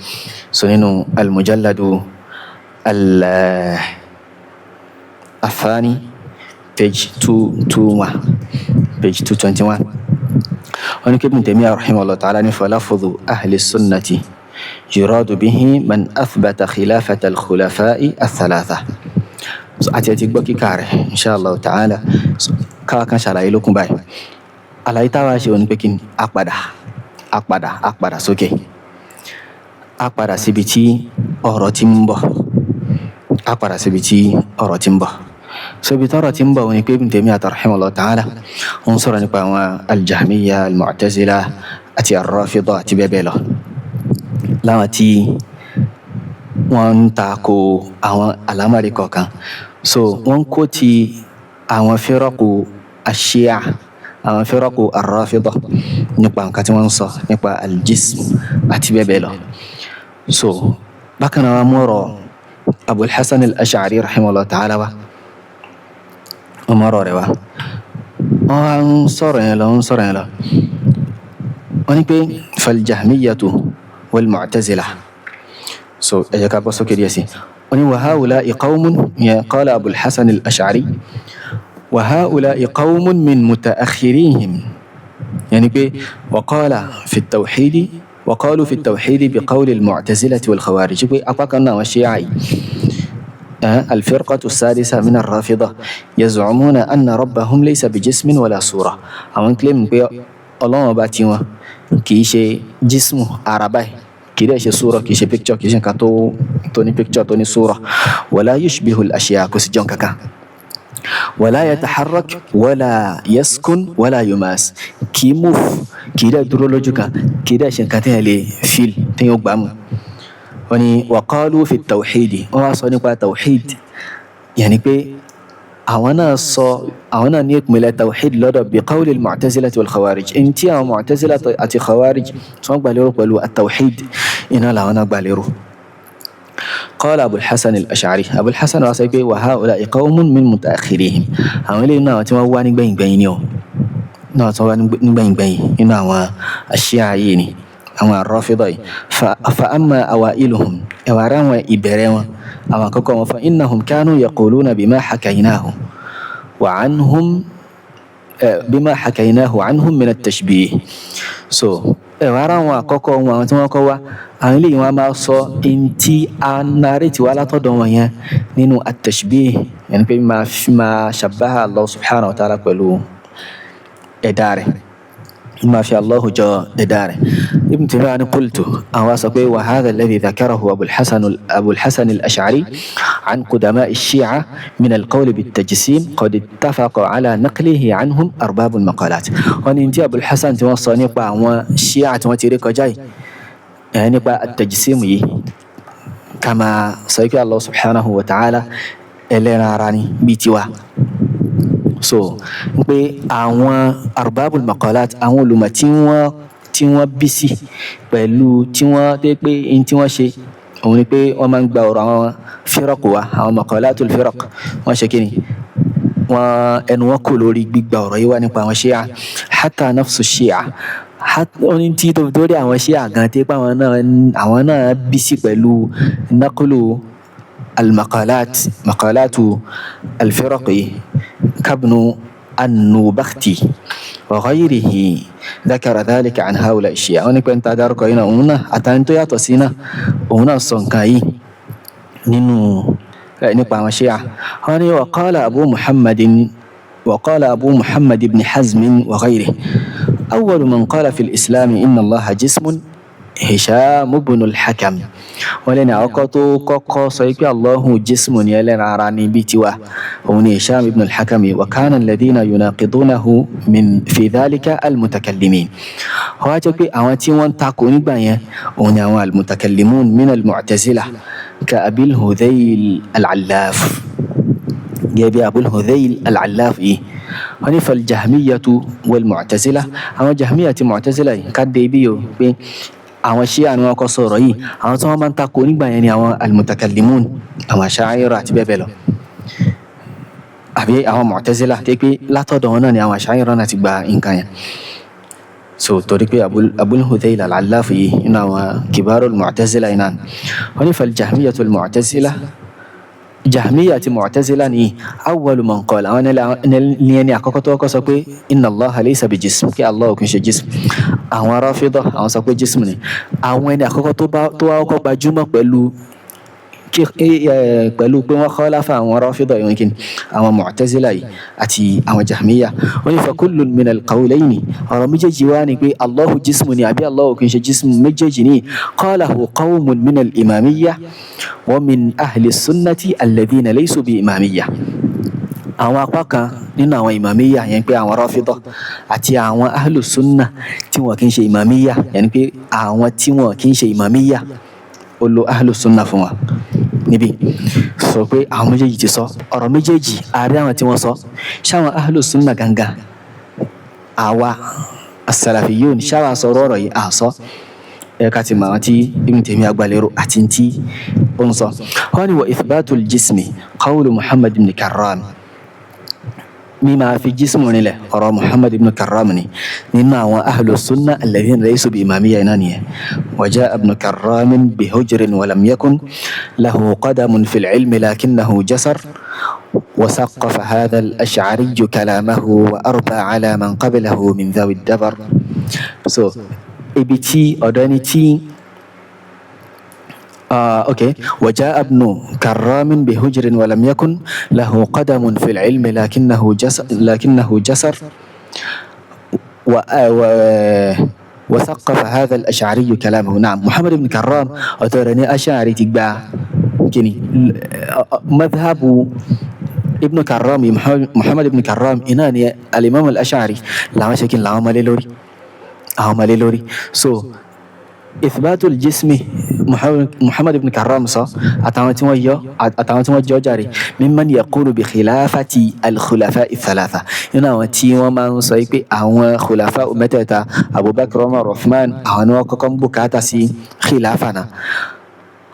so nínú almujalladu al athani, page 221, page 221. Wọ́n ní kí Ibn Taymiyyah rahimahullah ta'ala ní falafudhu ahli sunnati yuradu bihi man athbata khilafata al-khulafa'i ath-thalatha. So àti ẹ ti gbọ́ kíkà rẹ̀, inshallah ta'ala. So káwa kan ṣàlàyé lókun báyìí. Àlàyé táwa ṣe òní pé kí ni a padà, a padà, a padà sókè, a padà síbi tí ọ̀rọ̀ ti ń bọ̀, a padà síbi tí ọ̀rọ̀ ti ń bọ̀. So ibi tọ́rọ̀ ti ń bọ̀ òní pé Ibn Taymiyyah rahimahullah ta'ala ó ń sọ̀rọ̀ nípa àwọn al-Jahmiyya, al-Mu'tazila àti ar-Rafida àti bẹ́ẹ̀ bẹ́ẹ̀ lọ, láwọn tí wọ́n ń tako àwọn àlámọ̀rí kọ̀ọ̀kan. So wọ́n ń kó ti àwọn firaqu ash-Shi'a, àwọn firaqu ar-Rafida, nípa nǹkan tí wọ́n ń sọ nípa al-jism àti bẹ́ẹ̀ bẹ́ẹ̀ lọ. So bákan náà, wọ́n mú ọ̀rọ̀ Abul Hasan al-Ash'ari rahimahullah ta'ala wá, wọ́n mú ọ̀rọ̀ rẹ̀ wá. Wọ́n wá ń sọ̀rọ̀ yẹn lọ, ń sọ̀rọ̀ yẹn lọ. Wọ́n ní pé fal-Jahmiyyatu wal-Mu'tazila. So ẹ jẹ́ ká bọ́ sókè díẹ̀ sí. Wọ́n ní wa ha'ula'i qawmun yẹn, qala Abul Hasan al-Ash'ari wa ha'ula'i qawmun min muta'akhirihim, yẹn ni pé wa qala fi at-tawhidi wa qalu fi at-tawhidi bi qawli al-Mu'tazilati wal-Khawarij, pé apá kan náà wọ́n Shi'a yìí, الفرقة السادسة من الرافضة، يزعمون أن ربهم ليس بجسم ولا صورة. Àwọn claim pé Ọlọ́run ọba tiwọn kì í ṣe jismu ara báyìí, kì í dẹ̀ ṣe sura, kì í ṣe picture, kì í ṣe nǹkan tó ní picture, tó ní sura. ولا يشبه الأشياء, kò sì jọ nǹkan kan. ولا يتحرك ولا يسكن ولا يماس, kì í move, kì í dẹ̀ dúró lójú kan, kì í dẹ̀ ṣe nǹkan téèyàn lè feel, téèyàn gbà mú. Wọ́n ní وقالوا في التوحيد, wọ́n wá sọ nípa tawhid, yẹn pé àwọn náà sọ, àwọn náà ní ìpìlẹ̀ tawhid lọ́dọ̀ بقول المعتزلة والخوارج, ẹni tí àwọn mu'tazila àti khawarij tí wọ́n gbà lérò pẹ̀lú at-tawhid, iná làwọn náà gbà lérò. قال أبو الحسن الأشعري, أبو الحسن wá sọ pé وهؤلاء قوم من متأخريهم, àwọn eléyìí náà tí wọ́n wá nígbẹ̀yìngbẹ̀yìn ni o, náà tí wọ́n wá nígbẹ̀yìngbẹ̀yìn nínú àwọn àṣíà yìí ni, àwọn àrọ́fídọ̀ yìí. فأما أوائلهم, ẹ̀wà ara àwọn ìbẹ̀rẹ̀ wọn, àwọn àkọ́kọ́ wọn, فإنهم كانوا يقولون بما حكيناه وعنهم بما حكيناه عنهم من التشبيه. So ẹ̀wà ara àwọn àkọ́kọ́ wọn, àwọn tí wọ́n kọ́ wá, àwọn eléyìí wọn máa sọ ntí a narrate wá látọ̀dọ̀ wọn yẹn nínú التشبيه, yẹn pé máa fi máa شبه Allah سبحانه وتعالى pẹ̀lú ẹ̀dá rẹ̀, máa fi Allahu jọ ẹ̀dá rẹ̀. Ibn Taymiyyah ní قلت, àwọn sọ pé وهذا الذي ذكره أبو الحسن الأشعري عن قدماء الشيعة من القول بالتجسيم قد اتفق على نقله عنهم أرباب المقالات. Wọ́n ní tí Abul Hasan tí wọ́n sọ nípa àwọn Shia tí wọ́n ti rí kọjá yìí, ẹ̀ nípa التجسيم yìí, kama sọ pé Allah سبحانه وتعالى ẹlẹ́ran ara ni bíi tiwa. So pé àwọn أرباب المقالات, àwọn olùmọ̀ tí wọ́n bí sí pẹ̀lú tí wọ́n dé pé n tí wọ́n ṣe òun ni pé wọ́n máa ń gba ọ̀rọ̀ àwọn فرق wa, àwọn مقالات الفرق, wọ́n ṣe kíni, wọ́n ẹnu wọn kò lórí gbígba ọ̀rọ̀ yìí wá nípa àwọn ṣíà. حتى نفس الشيعة, wọ́n ní tí tó fi dórí àwọn ṣíà gan tí pé àwọn náà bí sí pẹ̀lú نقل المقالات مقالات الفرق كابن النوبختي وغيره ذكر ذلك عن هؤلاء الشيعة. Wọ́n ní pé ń ta dárúkọ yìí náà, òun náà àtàwọn tó yàtọ̀ sí náà, òun náà sọ nǹkan yìí nínú nípa àwọn ṣíà. Wọ́n ní وقال أبو محمد بن حزم وغيره. Awwalu man qala fil islam inna Allaha jismun Hisham ibn al-Hakam. Wọ́n lẹ́nu àkọ́kọ́ tó kọ́kọ́ sọ pé Allahu jismu ni, ẹlẹ́ran ara ní bíi tiwa, òun ni Hisham ibn al-Hakam. Wa kana alladhina yunaqidunahu min fi dhalika al-mutakallimin. Wọ́n á jẹ́ pé àwọn tí wọ́n ń takò nígbà yẹn, òun ni àwọn al-mutakallimun min al-mu'tazila ka Abil Hudhayl al-Allaf, gẹ́gẹ́ bí Abul Hudhayl al-Allaf yìí. Wọ́n ní fal-jahmiyatu wal-mu'tazila, àwọn jahmiya àti mu'tazila yìí, ká dé ibi yìí o, pé àwọn ṣíà ni wọ́n kọ́ sọ̀rọ̀ yìí. Àwọn tí wọ́n máa ń takò nígbà yẹn ni àwọn al-mutakallimun, àwọn asha'ira àti bẹ́ẹ̀ bẹ́ẹ̀ lọ, àbí àwọn mu'tazila, tẹ́ pé látọ̀dọ̀ wọn náà ni àwọn asha'ira náà ti gba nǹkan yẹn. So torí pé Abul Hudhayl al-Allaf yìí, nínú àwọn kibarul mu'tazila yìí náà. Wọ́n ní fal-jahmiyatu wal-mu'tazila, jahmiya àti mu'tazila ni awwalu man qala, àwọn ní ẹni àkọ́kọ́ tó kọ́kọ́ sọ pé inna Allaha laysa bi jism, kí Allah ò kì í ṣe jism. Àwọn Rafida, àwọn sọ pé jism ni. Àwọn ẹni àkọ́kọ́ tó bá tó wá kọ́kọ́ gbajúmọ̀ pẹ̀lú kí pẹ̀lú pé wọ́n khalafa àwọn Rafida yìí, kí ni àwọn mu'tazila yìí àti àwọn jahmiya. Wọ́n ní fa kullun min al-qawlayni, ọ̀rọ̀ méjèèjì wá ni pé Allahu jismu ni àbí Allahu kì í ṣe jismu, méjèèjì ni qalahu qawmun min al-imamiyya wa min ahli sunnati alladhina laysu bi imamiyya. Àwọn apá kan nínú àwọn imamiyya yẹn, pé àwọn Rafida àti àwọn ahlu sunna tí wọn kì í ṣe imamiyya, yẹn pé àwọn tí wọn kì í ṣe imamiyya, ó lo ahlu sunna fún wa níbí, sọ pé àwọn méjèèjì ti sọ ọ̀rọ̀ méjèèjì. Àárẹ̀ àwọn tí wọ́n sọ ṣáwọn ahlu sunna gangan, àwa as-salafiyyun, ṣáwa sọ̀rọ̀ ọ̀rọ̀ yìí àsọ ẹ ká ti mọ àwọn tí Ibn Taymiyyah agbalérò àti tí ó ń sọ. Wọ́n ní wa ithbatul jismi qawlu Muhammad ibn Karram, mímá fi jísmù rinlẹ̀, ọ̀rọ̀ Muhammad ibn Karram ni nínú àwọn ahlu sunna alladhina laysu bi imamiyya iná nìyẹn. Wa ja'a ibn Karram bi hujrin wa lam yakun lahu qadamun fil ilmi lakinnahu jasar wa saqqafa hadha al-ash'ari kalamahu wa arba ala man qablahu min dhawi ad-dabar. So ibi tí ọ̀dọ̀ ẹni tí okay. وجاء ابن كرام بهجر ولم يكن له قدم في العلم لكنه جسر و وثقف هذا الأشعري كلامه. نعم، محمد بن كرام أترني أشعري تقبع كني مذهب ابن كرام، محمد بن كرام إناني الإمام الأشعري لا شكل لا مالي لوري. So ithbatul jismi, Muhammad ibn Karram sọ àtàwọn tí wọ́n yọ, àtàwọn tí wọ́n jọ jàre, mimman yaqulu bi khilafati al-khulafa thalatha, nínú àwọn tí wọ́n máa ń sọ pé àwọn khulafa mẹ́tẹ̀ẹ̀ta, Abubakar, Umar, Uthman, àwọn ni wọ́n kọ́kọ́ ń bùkátà sí khilafa náà.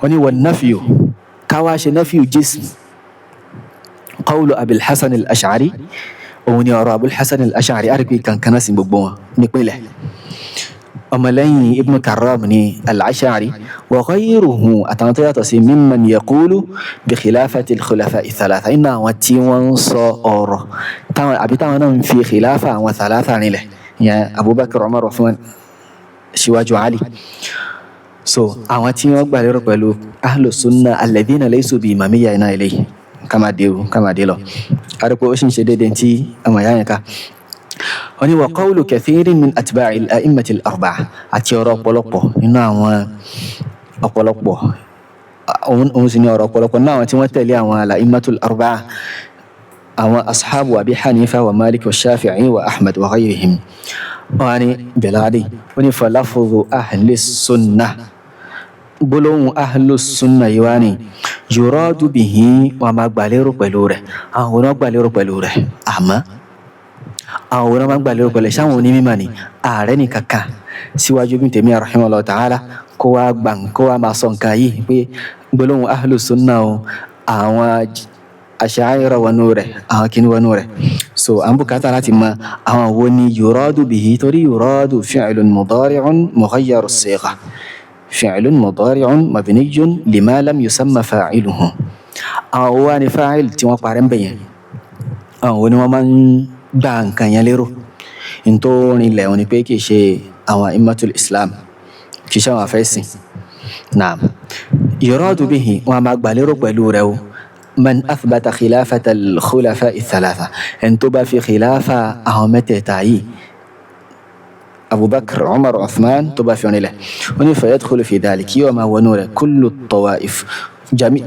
Wọ́n ní wan nafyu, káwá ṣe nafyu jism, qawlu Abil Hasan al-Ash'ari, òun ni ọ̀rọ̀ Abul Hasan al-Ash'ari. Àríkú kankaná sí gbogbo wọn nípìnlẹ̀ ọmọlẹ́yìn Ibn Karram ní al-Ash'ari, wa ghayruhu, àtàwọn tó yàtọ̀ sí, mimman yaqulu bi khilafati al-khulafa thalatha, iná àwọn tí wọ́n ń sọ ọ̀rọ̀ táwọn àbí táwọn náà ń fi khilafa àwọn thalatha nílẹ̀ yẹn, Abubakar, Umar, Uthman síwájú Ali. So àwọn tí wọ́n gbà lérò pẹ̀lú ahlu sunna alladhina laysu bi imamiyya iná eléyìí, kama dé o, kama dé lọ, àdìpọ̀ ó sì ń ṣe déédéé tí ọmọ ìyá yẹn ká. Wọ́n ní wa qawlu kathirin min atba'i al-a'immati al-arba'a, àti ọ̀rọ̀ ọ̀pọ̀lọpọ̀ nínú àwọn ọ̀pọ̀lọpọ̀, òun sì ní ọ̀rọ̀ ọ̀pọ̀lọpọ̀ nínú àwọn tí wọ́n tẹ̀lé àwọn al-a'immatu al-arba'a, àwọn ashabu Abi Hanifa wa Malik wa Shafi'i wa Ahmad wa ghayrihim. Wọ́n ní biladi, wọ́n ní falafudhu ahli sunnah, gbólóhùn ahlu sunna yìí wá ní yuradu bihi, wọn máa gbàlérò pẹ̀lú rẹ̀. Àwọn wọn gbàlérò pẹ̀lú rẹ̀, àmọ́ àwọn wọn máa gbàlérò pẹ̀lú sáwọn onímọ̀ ni ààrẹ nìkan kan síwájú Ibn Taymiyyah rahimahullah ta'ala kó wá gbà kó wá máa sọ nǹkan yìí pé gbólóhùn ahlu sunna o, àwọn Asha'ira wọnú rẹ̀, àwọn kìíní wọnú rẹ̀. So à ń bùkátà láti mọ àwọn wo ni yuradu bihi, torí yuradu fi'lun mudari'un mughayyaru as-sigha, fi'lun mudari'un mabniyyun lima lam yusamma fa'iluhu. Àwọn wo ni fa'il tí wọ́n parẹ́ ń bẹ̀yẹn? Àwọn wo ni wọ́n máa ń gba nǹkan yẹn lérò? Nítorí ilẹ̀ wọn ni pé kì í ṣe àwọn a'immatul Islam, kì í ṣe àwọn afẹ́sìn. Naam, yuradu bihi, wọn a máa gbà lérò pẹ̀lú rẹ̀ o, man athbata khilafata al-khulafa thalatha, ẹni tó bá fi khilafa àwọn mẹ́tẹ̀ẹ̀ta yìí. Abubakar, Umar, Uthman tó bá fi rinlẹ̀. Ó ní fayadkhulu fi dhalik, yóò máa wọnú rẹ̀ kullu tawaif,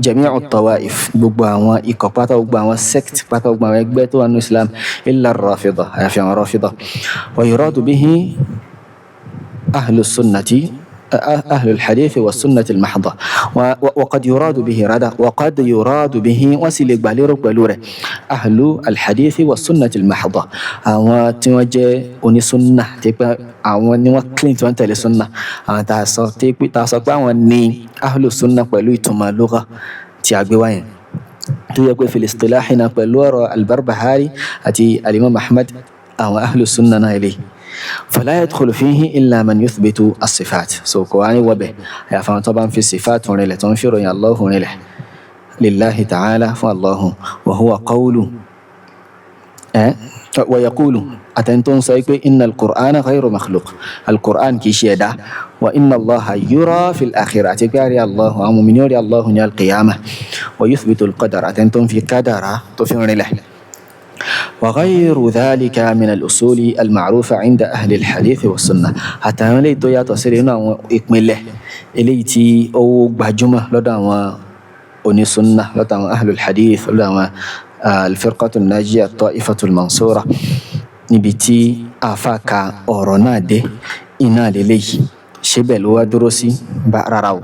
jami'u tawaif, gbogbo àwọn ikọ̀ pátá, gbogbo àwọn sect pátá, gbogbo àwọn ẹgbẹ́ tó wà nínú Islam, illa ar-Rafida, àyàfi àwọn Rafida. Wa yuradu bihi ahlu sunnati, أهل الحديث والسنة المحضة. وقد يراد به ردا، وقد يراد به وسيل باليرو بالوره أهل الحديث والسنة المحضة، àwọn tí wọ́n jẹ́ onísúnnà tí pé àwọn ni wọ́n clean, tí wọ́n tẹ̀lé súnnà, àwọn tá a sọ tí pé tá a sọ pé àwọn ní ahlu súnnà pẹ̀lú ìtumọ̀ lugha tí a gbé wáyẹn, tó yẹ pé fil istilahina pẹ̀lú ọ̀rọ̀ al-Barbahari àti al-Imam Ahmad, àwọn ahlu súnnà náà ilé. فلا يدخل فيه إلا من يثبت الصفات. So kò wá ní wọbẹ̀ àyàfà àwọn tó bá ń fi sifat rinlẹ̀, tó ń fi ròyìn Allahu rinlẹ̀, lillahi ta'ala, fún Allahu. Wa huwa qawlu wa yaqulu, àtẹni tó ń sọ pé inna al-Qur'ana ghayru makhluq, al-Qur'an kì í ṣe ẹ̀dá, wa inna Allaha yura fil akhirah, àti pé àrí Allahu, àwọn mùmínì rí Allahu ní al-qiyamah, wa yuthbitu al-qadar, àtẹni tó ń fi kádàrá tó fi rinlẹ̀. وغير ذلك من الأصول المعروفة عند أهل الحديث والسنة، àtàwọn eléyìí tó yàtọ̀ sí nínú àwọn ìpìlẹ̀ eléyìí tí ó gbajúmọ̀ lọ́dọ̀ àwọn onísúnnà, lọ́dọ̀ àwọn ahlul hadith, lọ́dọ̀ àwọn al-firqatu an-najiyya at-ta'ifatu al-mansura. Níbi tí àáfàá ka ọ̀rọ̀ náà dé iná lélẹ́yìí, ṣé bẹ́ẹ̀ ló wá dúró sí bá? Rárá o,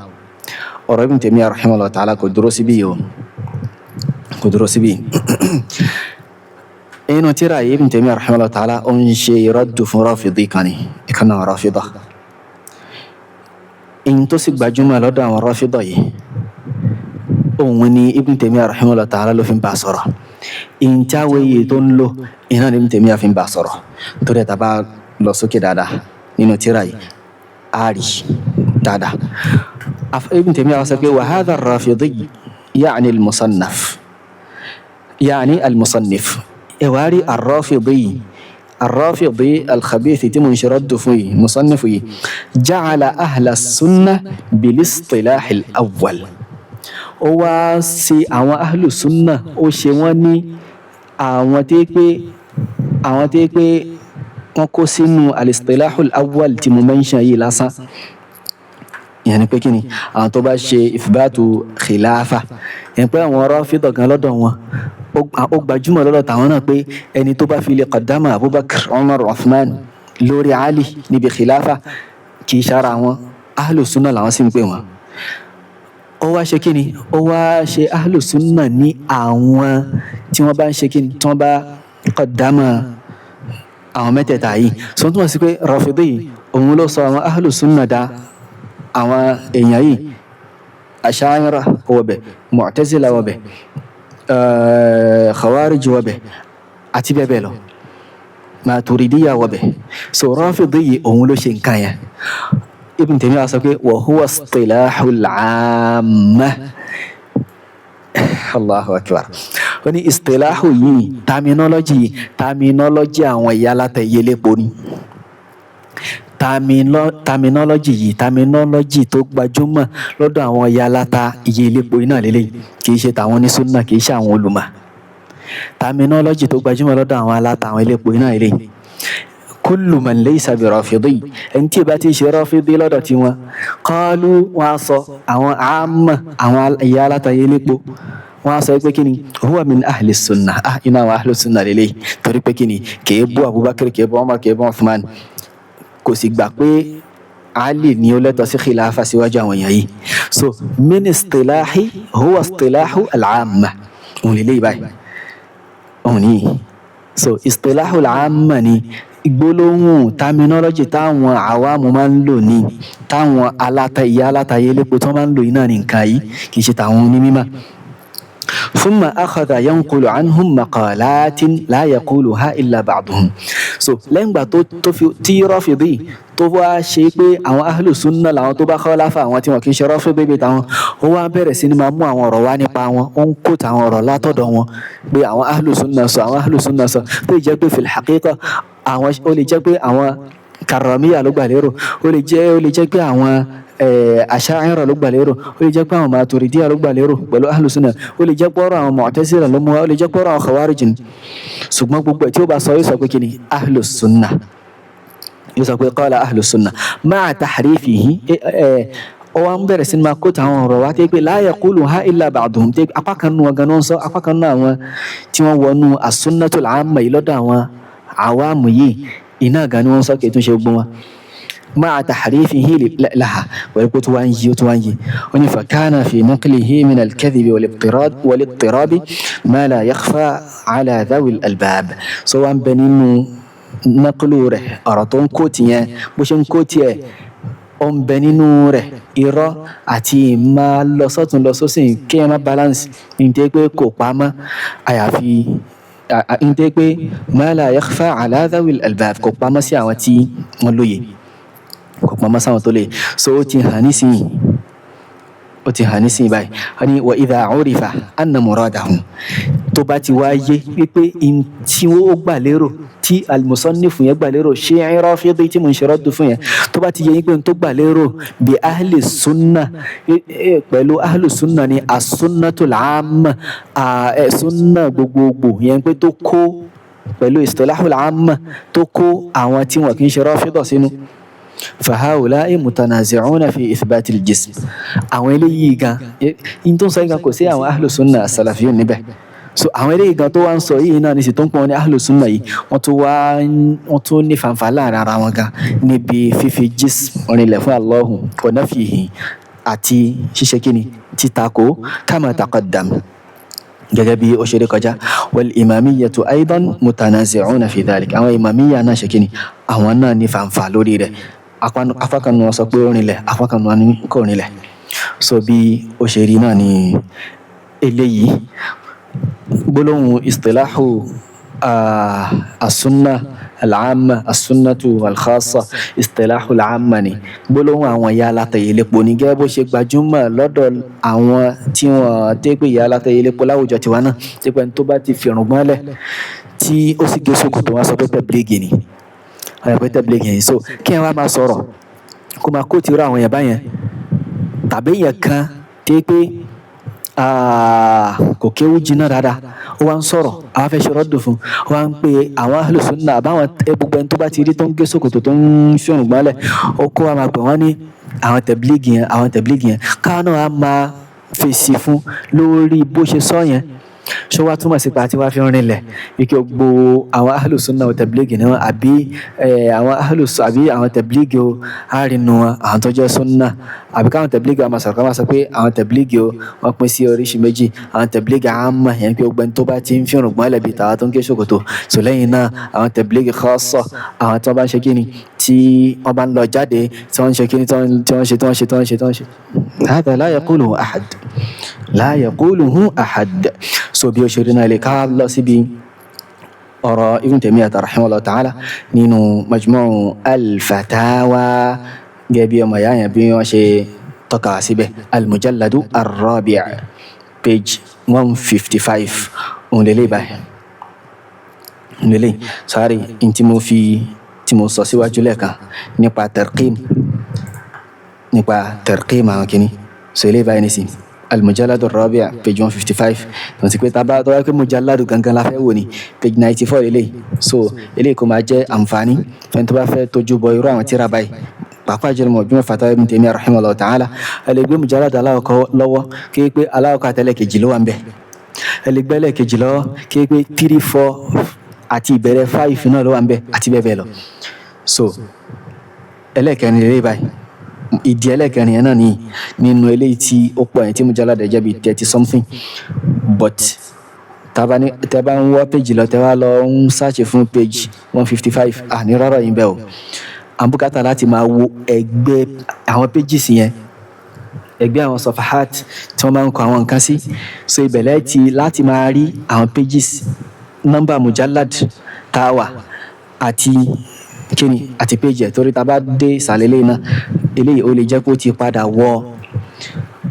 ọ̀rọ̀ Ibn Taymiyyah rahimahullah ta'ala kò dúró síbí yìí o, kò dúró síbí. Inú tíra yìí, Ibn Taymiyyah rahimahullah ta'ala ó ń ṣe raddu fún Rafidi kan ní ìkànnà Rafida. In tó sì gbajúmọ̀ lọ́dọ̀ àwọn Rafida yìí, òun ni Ibn Taymiyyah rahimahullah ta'ala ló fi ń bá a sọ̀rọ̀. Ìjáwé yìí tó ń lò iná ni Ibn Taymiyyah fi ń bá a sọ̀rọ̀, torí ẹ̀ tá a bá lọ sókè dáadáa nínú tíra yìí, á rí dáadáa. Ibn Taymiyyah sọ pé wa hadha ar-Rafidi ya'ni al-musannaf, ya'ni al-musannif, ẹ wá rí ar-Rafidi, ar-Rafidi al-khabith tí mo ń ṣe raddu fún yìí, musannif yìí, ja'ala ahla sunnah bil-istilah al-awwal, ó wá sí àwọn ahlu sunnah, ó ṣe wọ́n ní àwọn tí pé wọ́n kó sínú al-istilahul awwal tí mo mention yìí lásán. Ìyẹn ni pé kí ni? Àwọn tó bá ṣe ithbatu khilafa. Ìyẹn pé àwọn Rafida gan lọ́dọ̀ wọn, ó gbajúmọ̀ lọ́dọ̀ tàwọn náà pé ẹni tó bá fi lè qaddama Abubakar, Umar, Uthman lórí Ali níbi khilafa, kì í ṣara wọn, ahlu sunna làwọn sì ń pè wọ́n. Ó wá ṣe kíni? Ó wá ṣe ahlu sunna ní àwọn tí wọ́n bá ń ṣe kíni, tí wọ́n bá qaddama àwọn mẹ́tẹ̀ẹ̀ta yìí. Sọ tún wọ́n sí pé Rafidi yìí, òun ló sọ àwọn ahlu sunna dá àwọn èèyàn yìí. Asha'ira wọbẹ̀, Mu'tazila wọbẹ̀, Khawarij wọbẹ̀, àti bẹ́ẹ̀ bẹ́ẹ̀ lọ, Maturidiyya wọbẹ̀. So Rafidi yìí, òun ló ṣe nǹkan yẹn. Ibn Taymiyyah sọ pé wa huwa istilahul 'amma. Allahu akbar. Ó ní istilahu yìí, terminology yìí, terminology àwọn ìyá alátẹ̀yẹlẹ́po ni. Terminology yìí, terminology tó gbajúmọ̀ lọ́dọ̀ àwọn ìyá aláta ìyẹlẹ́po iná lélẹ́yìí, kì í ṣe tàwọn onísúnnà, kì í ṣe àwọn olùmọ̀. Terminology tó gbajúmọ̀ lọ́dọ̀ àwọn aláta, àwọn elépo iná lélẹ́yìí. Kullu man laysa bi rafidi, ẹni tí ì bá ti ṣe rafidi lọ́dọ̀ tiwọn, qalu, wọn á sọ, àwọn àmà, àwọn ìyá aláta ìyẹlẹ́po, wọn á sọ pé kí ni? Huwa min ahli sunnah. Ah, iná àwọn ahli sunnah lélẹ́yìí, torí pé kí ni? Kì í bú Abubakar, kì í bú Umar, kì í bú Uthman, kò sì gbà pé Ali ni ó lẹ́tọ̀ọ́ sí khilafa síwájú àwọn èèyàn yìí. So min istilahi huwa istilahu al-amma, òun lè léyìí báyìí, òun ní. So istilahu al-amma ni gbólóhùn terminology táwọn àwàmù máa ń lò ní, táwọn aláta, ìyá alátayé lépo tó máa ń lò iná ní nǹkan yìí, kì í ṣe tàwọn onímọ̀. ثم أخذ ينقل عنهم مقالات لا يقولها إلا بعضهم. So lẹ́yìn ìgbà tó fi tí Rafidi tó wá ṣe pé àwọn ahlu sunna làwọn tó bá khalafa àwọn tí wọn kì í ṣe Rafidi bíi tàwọn, ó wá bẹ̀rẹ̀ sí ni máa mú àwọn ọ̀rọ̀ wá nípa wọn. Ó ń kó tàwọn ọ̀rọ̀ látọ̀dọ̀ wọn pé àwọn ahlu sunna sọ, àwọn ahlu sunna sọ, tó jẹ́ pé fil haqiqa àwọn, ó lè jẹ́ pé àwọn Karramiyya ló gbà lérò, ó lè jẹ́ pé àwọn Asha'ira ló gbà lérò, ó lè jẹ́ pé àwọn Maturidiyya ló gbà lérò pẹ̀lú ahlu sunna, ó lè jẹ́ pé ọ̀rọ̀ àwọn Mu'tazila ló mú wá, ó lè jẹ́ pé ọ̀rọ̀ àwọn Khawarij ni. Ṣùgbọ́n gbogbo ẹ̀ tí ó bá sọ, yóò sọ pé kí ni? Ahlu sunna. Yóò sọ pé qala ahlu sunna ma'a tahrifihi. Ó wá ń bẹ̀rẹ̀ sí ní máa kó tàwọn ọ̀rọ̀ wá tẹ́ pé la yaquluha illa ba'duhum, tẹ́ apá kan nù wọn gan náà ń sọ, apá kan nù àwọn tí wọ́n wọnú as-sunnatul 'amma yìí lọ́dọ̀ àwọn àwàmù yìí iná gan ni wọ́n sọ, kì í tún ṣe gbogbo wọn. Ma'a tahrifihi laha, wọ́n kó tó wá ń yí, ó tó wá ń yí. Ó ní fakana fi naqlihi min al-kadhibi wal-ittirabi ma la yakhfa 'ala dhawi al-albab. So wá ń bẹ nínú naqlu rẹ̀, ọ̀rọ̀ tó ń kó tìyẹn, bó ṣe ń kó tiẹ̀, ó ń bẹ nínú rẹ̀ irọ́ àti máa lọ sọ́tún lọ sósì, kí ẹ má balance ní tẹ́ pé kò pamọ́, àyàfi ní tẹ́ pé ma la yakhfa ala dhawil albab, kò pamọ́ sí àwọn tí wọ́n lóye, kò pamọ́ sáwọn tó lóye. So ó ti hàn nísìnyí, ó ti hàn nísìnyí báyìí. Wọ́n ní wa idha urifa anna muradahum, tó bá ti wá yé wípé tí ó gbà lérò, tí al-musannifu yẹn gbà lérò, Shi'i Rafidi tí mo ń ṣe rọ́dù fún yẹn, tó bá ti yé yín pé n tó gbà lérò bí ahli sunna, pẹ̀lú ahli sunna ni as-sunnatul amma, sunna gbogbogbò yẹn, pé tó kó pẹ̀lú istilahul amma, tó kó àwọn tí wọn kì í ṣe Rafida sínú. Fàháùláì mutanazi'una fi ithbati al-jism, àwọn eléyìí gan in tó ń sọ yìí gan, kò sí àwọn ahlu sunna as-salafiyun níbẹ̀. So àwọn eléyìí gan tó wá ń sọ yìí náà ní sì tó ń pọn ní ahlu sunna yìí, wọ́n tún wá, wọ́n tún ní fanfa láàrin ara wọn gan níbi fífi jism rinlẹ̀ fún Allahu wa nafyihi, àti ṣíṣe kíni, títakò, kama taqaddam, gẹ́gẹ́ bí ó ṣe rí kọjá. Wal imamiyyatu aidan mutanazi'una fi dhalik, àwọn imamiyya náà ṣe kíni, àwọn náà ní fanfa lórí rẹ̀. Apá kan wọn sọ pé ó rinlẹ̀, apá kan wọn ní kò rinlẹ̀. So bí ó ṣe rí náà ni eléyìí. Gbólóhùn istilahu as-sunna al-amma, as-sunnatu al-khassa, istilahu al-amma ni gbólóhùn àwọn ìyá alátẹ̀yẹlẹ́pọ̀ ní, gẹ́gẹ́ bó ṣe gbajúmọ̀ lọ́dọ̀ àwọn tí wọ́n tẹ́ pé ìyá alátẹ̀yẹlẹ́pọ̀ láwùjọ tiwa náà, tí pé tó bá ti fìrùngbọ́n lẹ̀ tí ó sì gé ṣòkòtò, wọn sọ pé tẹ̀blígì ni, àwọn pé tẹ̀blígì ni. So kí ẹ wá máa sọ̀rọ̀ kó máa kó tìrọ àwọn èèyàn báyẹn, tàbí èèyàn kan tí pé kò kéwú jiná dáadáa, ó wá ń sọ̀rọ̀, àwọn afẹ́ ṣe rọ́dùn fún, ó wá ń pe àwọn ahlu sunna àbáwọn gbogbo ẹni tó bá ti rí tó ń gé ṣòkòtò, tó ń fìrùn gbọ́nlẹ̀, ó kó wa máa pè wọ́n ní àwọn tẹ̀blígì yẹn, àwọn tẹ̀blígì yẹn, káwọn náà á máa fèsì fún lórí bó ṣe sọ yẹn. Ṣó wá túmọ̀ sí pé àti wá fi ń rinlẹ̀ wípé gbogbo àwọn ahlu sunna ò tẹ̀blígì ni wọ́n, àbí àwọn ahlu àbí àwọn tẹ̀blígì o àrínú wọn àwọn tó jẹ́ sunna, àbí káwọn tẹ̀blígì wọn máa sọ̀rọ̀, ká máa sọ pé àwọn tẹ̀blígì o wọ́n pín sí oríṣi méjì, àwọn tẹ̀blígì àmà yẹn pé gbogbo ẹni tó bá ti ń fìrùn gbọ́n lẹ̀ bíi tàwa tó ń gé ṣòkòtò, so lẹ́yìn náà àwọn tẹ̀blígì khassa, àwọn tí wọ́n bá ń ṣe kíni, tí wọ́n bá ń lọ jáde, tí wọ́n ń ṣe kíni, tí wọ́n ń ṣe, tí wọ́n ń ṣe, tí wọ́n ń ṣe, tí wọ́n ń ṣe. Hadha la yaquluhu ahad, la yaquluhu ahad. So bí ó ṣe rí náà lè ká lọ síbi ọ̀rọ̀ Ibn Taymiyyah rahimahullah ta'ala nínú Majmu' al-Fatawa, gẹ́gẹ́ bí ọmọ ìyá yẹn bí wọ́n ṣe tọ́ka síbẹ̀, al-mujalladu ar-rabi' page 155, òun lè lè báyìí, òun lè lè sáré n tí mo fi tí mo sọ síwájú lẹ́ẹ̀kan nípa tarqim, nípa tarqim àwọn kìíní. So ilé báyìí nísìnyí, al-mujalladu ar-rabi' page 155, tó ti pé tábà tó wáyé pé mujalladu gangan la fẹ́ wò ní page 94 eléyìí. So eléyìí kò máa jẹ́ àǹfààní fẹ́ni tó bá fẹ́ tójú bọ irú àwọn tíra báyìí, pàápàá jùlọ Majmu' Fatawa Ibn Taymiyyah rahimahullah ta'ala. Ẹ lè gbé mujalladu aláwọ̀kọ́ lọ́wọ́ kí pé aláwọ̀kọ́ àtẹlẹ́kejì ló wà ń bẹ̀, ẹ lè gbé ẹlẹ́kejì lọ́wọ́ kí pé 3, 4 àti ìbẹ̀rẹ̀ 5 náà ló wà ń bẹ̀, àti bẹ́ẹ̀ bẹ́ẹ̀ lọ. So ẹlẹ́kẹrin lè báyìí, ìdí ẹlẹ́kẹrin yẹn náà ní nínú eléyìí tí ó pọ̀ yẹn tí mujalladu jẹ́ bíi 30 something, but tẹ́ bá ń wọ́ page lọ, tẹ́ bá lọ ń search fún page 155, àní rọ́rọ̀ yín bẹ́ẹ̀ o. Àbúkátà láti máa wo ẹgbẹ́ àwọn pages yẹn, ẹgbẹ́ àwọn safahat tí wọ́n máa ń kọ àwọn nǹkan sí. So ìbẹ̀lẹ̀ ti láti máa rí àwọn pages, nọ́mbà mujallad tá a wà àti kíni àti page ẹ̀, torí tá a bá dé ìsàlẹ̀ eléyìí náà, eléyìí ó lè jẹ́ kó ti padà wọ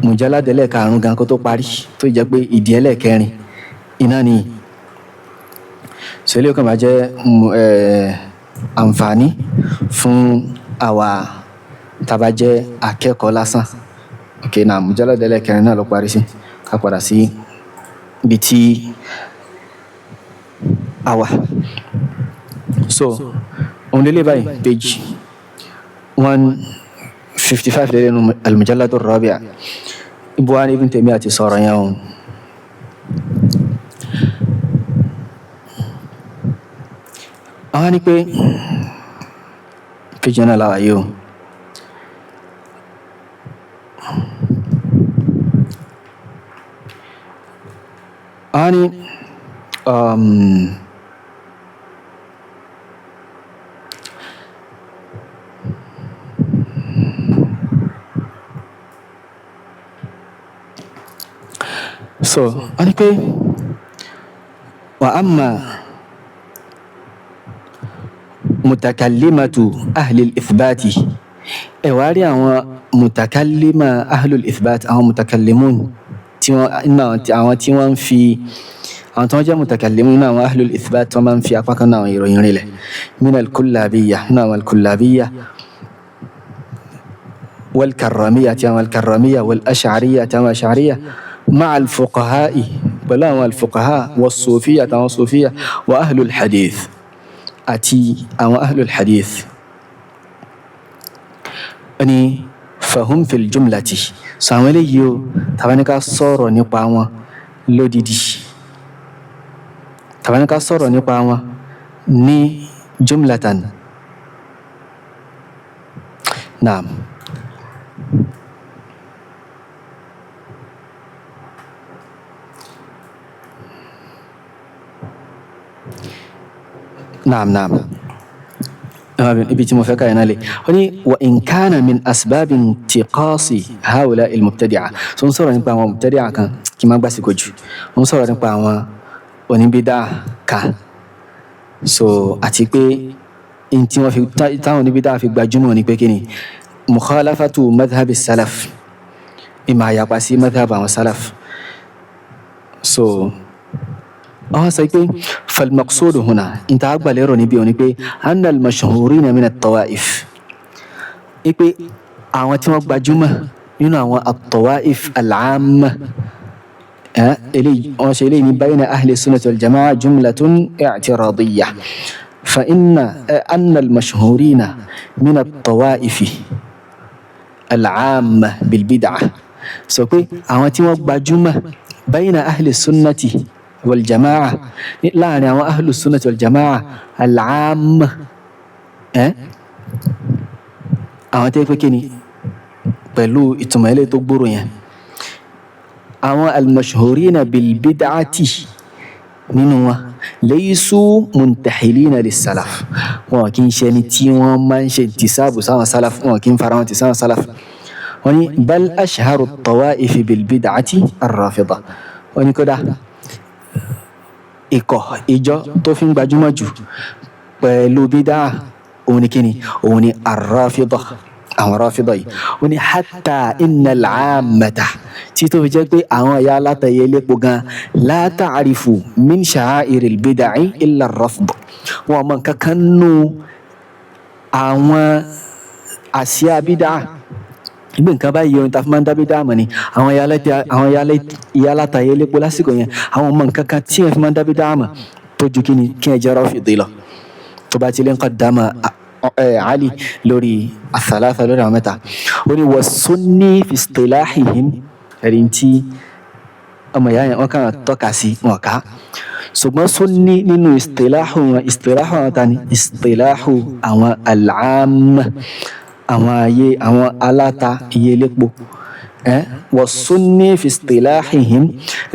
mujallad ẹlẹ́ẹ̀karùn-ún gan kó tó parí, tó jẹ́ pé ìdí ẹlẹ́ẹ̀kẹrin iná ni. So eléyìí kan máa jẹ́ àǹfààní fún àwa tá a bá jẹ́ akẹ́kọ̀ọ́ lásán. Ok, náà mujallad ẹlẹ́ẹ̀kẹrin náà ló parí sí. Ká padà sí ibi tí a wà. So òun lélẹ̀ báyìí, page 155 lẹ́nu al-mujallad ar-rabi'. Ibo wa ni Ibn Taymiyyah ti sọ̀rọ̀ yẹn o? Àwọn ni pé kejì náà lára yìí o. Àwọn ni so wọ́n ní pé wa amma mutakallimatu ahli al-ithbati, ẹ wá rí àwọn mutakallima ahli al-ithbat, àwọn mutakallimun tí wọ́n nínú àwọn tí wọ́n ń fi àwọn tí wọ́n jẹ́ mutakallimun nínú àwọn ahli al-ithbat tí wọ́n máa ń fi apá kan náà àwọn ìròyìn rinlẹ̀, min al-kullabiyya, nínú àwọn al-kullabiyya, wal-karramiyya, àti àwọn al-karramiyya, wal-ash'ariyya, àti àwọn ash'ariyya, ma'a al-fuqaha'i, pẹ̀lú àwọn al-fuqaha, was-sufiyya, àti àwọn sufiyya, wa ahli al-hadith, àti àwọn ahli al-hadith ni, fahum fil jumlati. So àwọn eléyìí o, tàbá ní ká sọ̀rọ̀ nípa wọn lódìdí, tàbá ní ká sọ̀rọ̀ nípa wọn ní jumlatan, naam, naam, naam, ibi tí mo fẹ́ káyọ̀ náà lè ó ní wa in kana min asbabi intiqasi haula il-mubtadi'a. So ń sọ̀rọ̀ nípa àwọn mubtadi'a kan kí n má gbàsìkò jù, ó ń sọ̀rọ̀ nípa àwọn oníbídà kan. So àti pé in tí wọ́n fi táwọn oníbídà fi gbajúmọ̀ ni pé kí ni mukhalafatu madhhabi salaf, ìmọ̀ àyàpá sí madhhab àwọn salaf. So wọ́n sọ pé falmaqsudu huna, ìta àgbàlérò níbi òní pé anna al-mashhurina min at-tawaif, wípé àwọn tí wọ́n gbajúmọ̀ nínú àwọn at-tawaif al-amma, eléyìí wọ́n ṣe eléyìí ní bayna ahli sunnati wal jama'a jumlatun i'tiradiyya, fa inna anna al-mashhurina min at-tawaif al-amma bil bid'ah. Sọ pé àwọn tí wọ́n gbajúmọ̀ bayna ahli sunnati wal jama'a, láàrin àwọn ahli sunnati wal jama'a al-amma, àwọn tí wọ́n pé kí ni pẹ̀lú ìtumọ̀ ilé tó gbòòrò yẹn, àwọn al-mashhurina bil bid'ati nínú wọn, laysu muntahilina lis-salaf, wọn kì í ṣe ẹni tí wọ́n máa ń ṣe tìsáàbù sáwọn salaf, wọn kì í fara wọn tì sáwọn salaf. Wọ́n ní bal ashharu at-tawaif bil bid'ati ar-rafida. Wọ́n ní kódà ikọ̀ ìjọ tó fi ń gbajúmọ̀ jù pẹ̀lú bídà òun ni kíni? Òun ni ar-rafida, àwọn rafida yìí. Ó ní hatta innal ammata, tí tó fi jẹ́ pé àwọn ẹ̀yà alátẹ̀yẹ elépo gan, la ta'rifu min sha'airil bid'i illa ar-rafd, wọn mọ nǹkan kan nù àwọn àsíá bídà gbé nǹkan báyìí ohun tá a fi máa ń dá bídà mọ̀ ni. Àwọn ẹ̀yà alátẹ̀yẹ elépo lásìkò yẹn, àwọn mọ nǹkan kan tí wọ́n fi máa ń dá bídà mọ̀ tó ju kí ni kí ẹ jẹ́ rafidi lọ, tó bá ti lè ń qaddama Ali lórí athalatha, lórí àwọn mẹ́ta. Ó ní wa sunni fi istilahihim, ẹ̀rí tí ọmọ ìyá yẹn wọ́n kàn tọ́ka sí wọn ká, ṣùgbọ́n sunni nínú istilahu wọn, istilahu àwọn tani, istilahu àwọn al-amma, àwọn ayé àwọn aláta iye lépo, wa sunni fi istilahihim,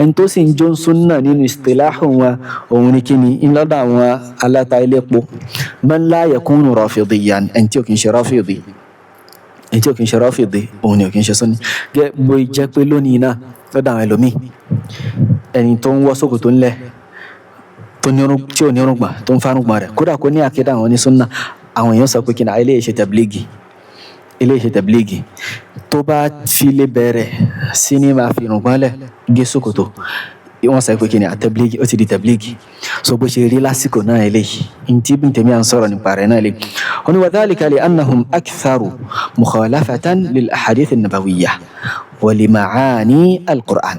ẹni tó sì ń jó sunna nínú istilahu wọn, òun ni kíni ńlọ́dọ̀ àwọn aláta ilépo, man la yakunu rafidiyan, ẹni tí ò kì í ṣe rafidi, ẹni tí ò kì í ṣe rafidi, òun ni ò kì í ṣe sunni. Gẹ́ bó jẹ́ pé lónìí náà lọ́dọ̀ àwọn ẹlòmíì, ẹni tó ń wọ́ sókòtò ńlẹ̀, tó ní tí ò ní irùngbọ̀n, tó ń fárùngbọ̀n rẹ̀, kódà kó ní àkídà àwọn onísúnnà, àwọn èèyàn sọ pé kí ni eléyìí ṣe tẹ̀blígì, eléyìí ṣe tẹ̀blígì. Tó bá fi lè bẹ̀rẹ̀ sí ní máa fi irùngbọ̀n lẹ̀, gé sókòtò, wọ́n sọ pé kí ni àtẹ̀blígì, ó ti di tẹ̀blígì. So bó ṣe rí lásìkò náà eléyìí ntí Ibn Taymiyyah ń sọ̀rọ̀ nípa rẹ̀ náà lè wọ́n ní wa dhalika li annahum aktharu mukhalafatan lil ahadith an-nabawiyyah wa li ma'ani al-Qur'an.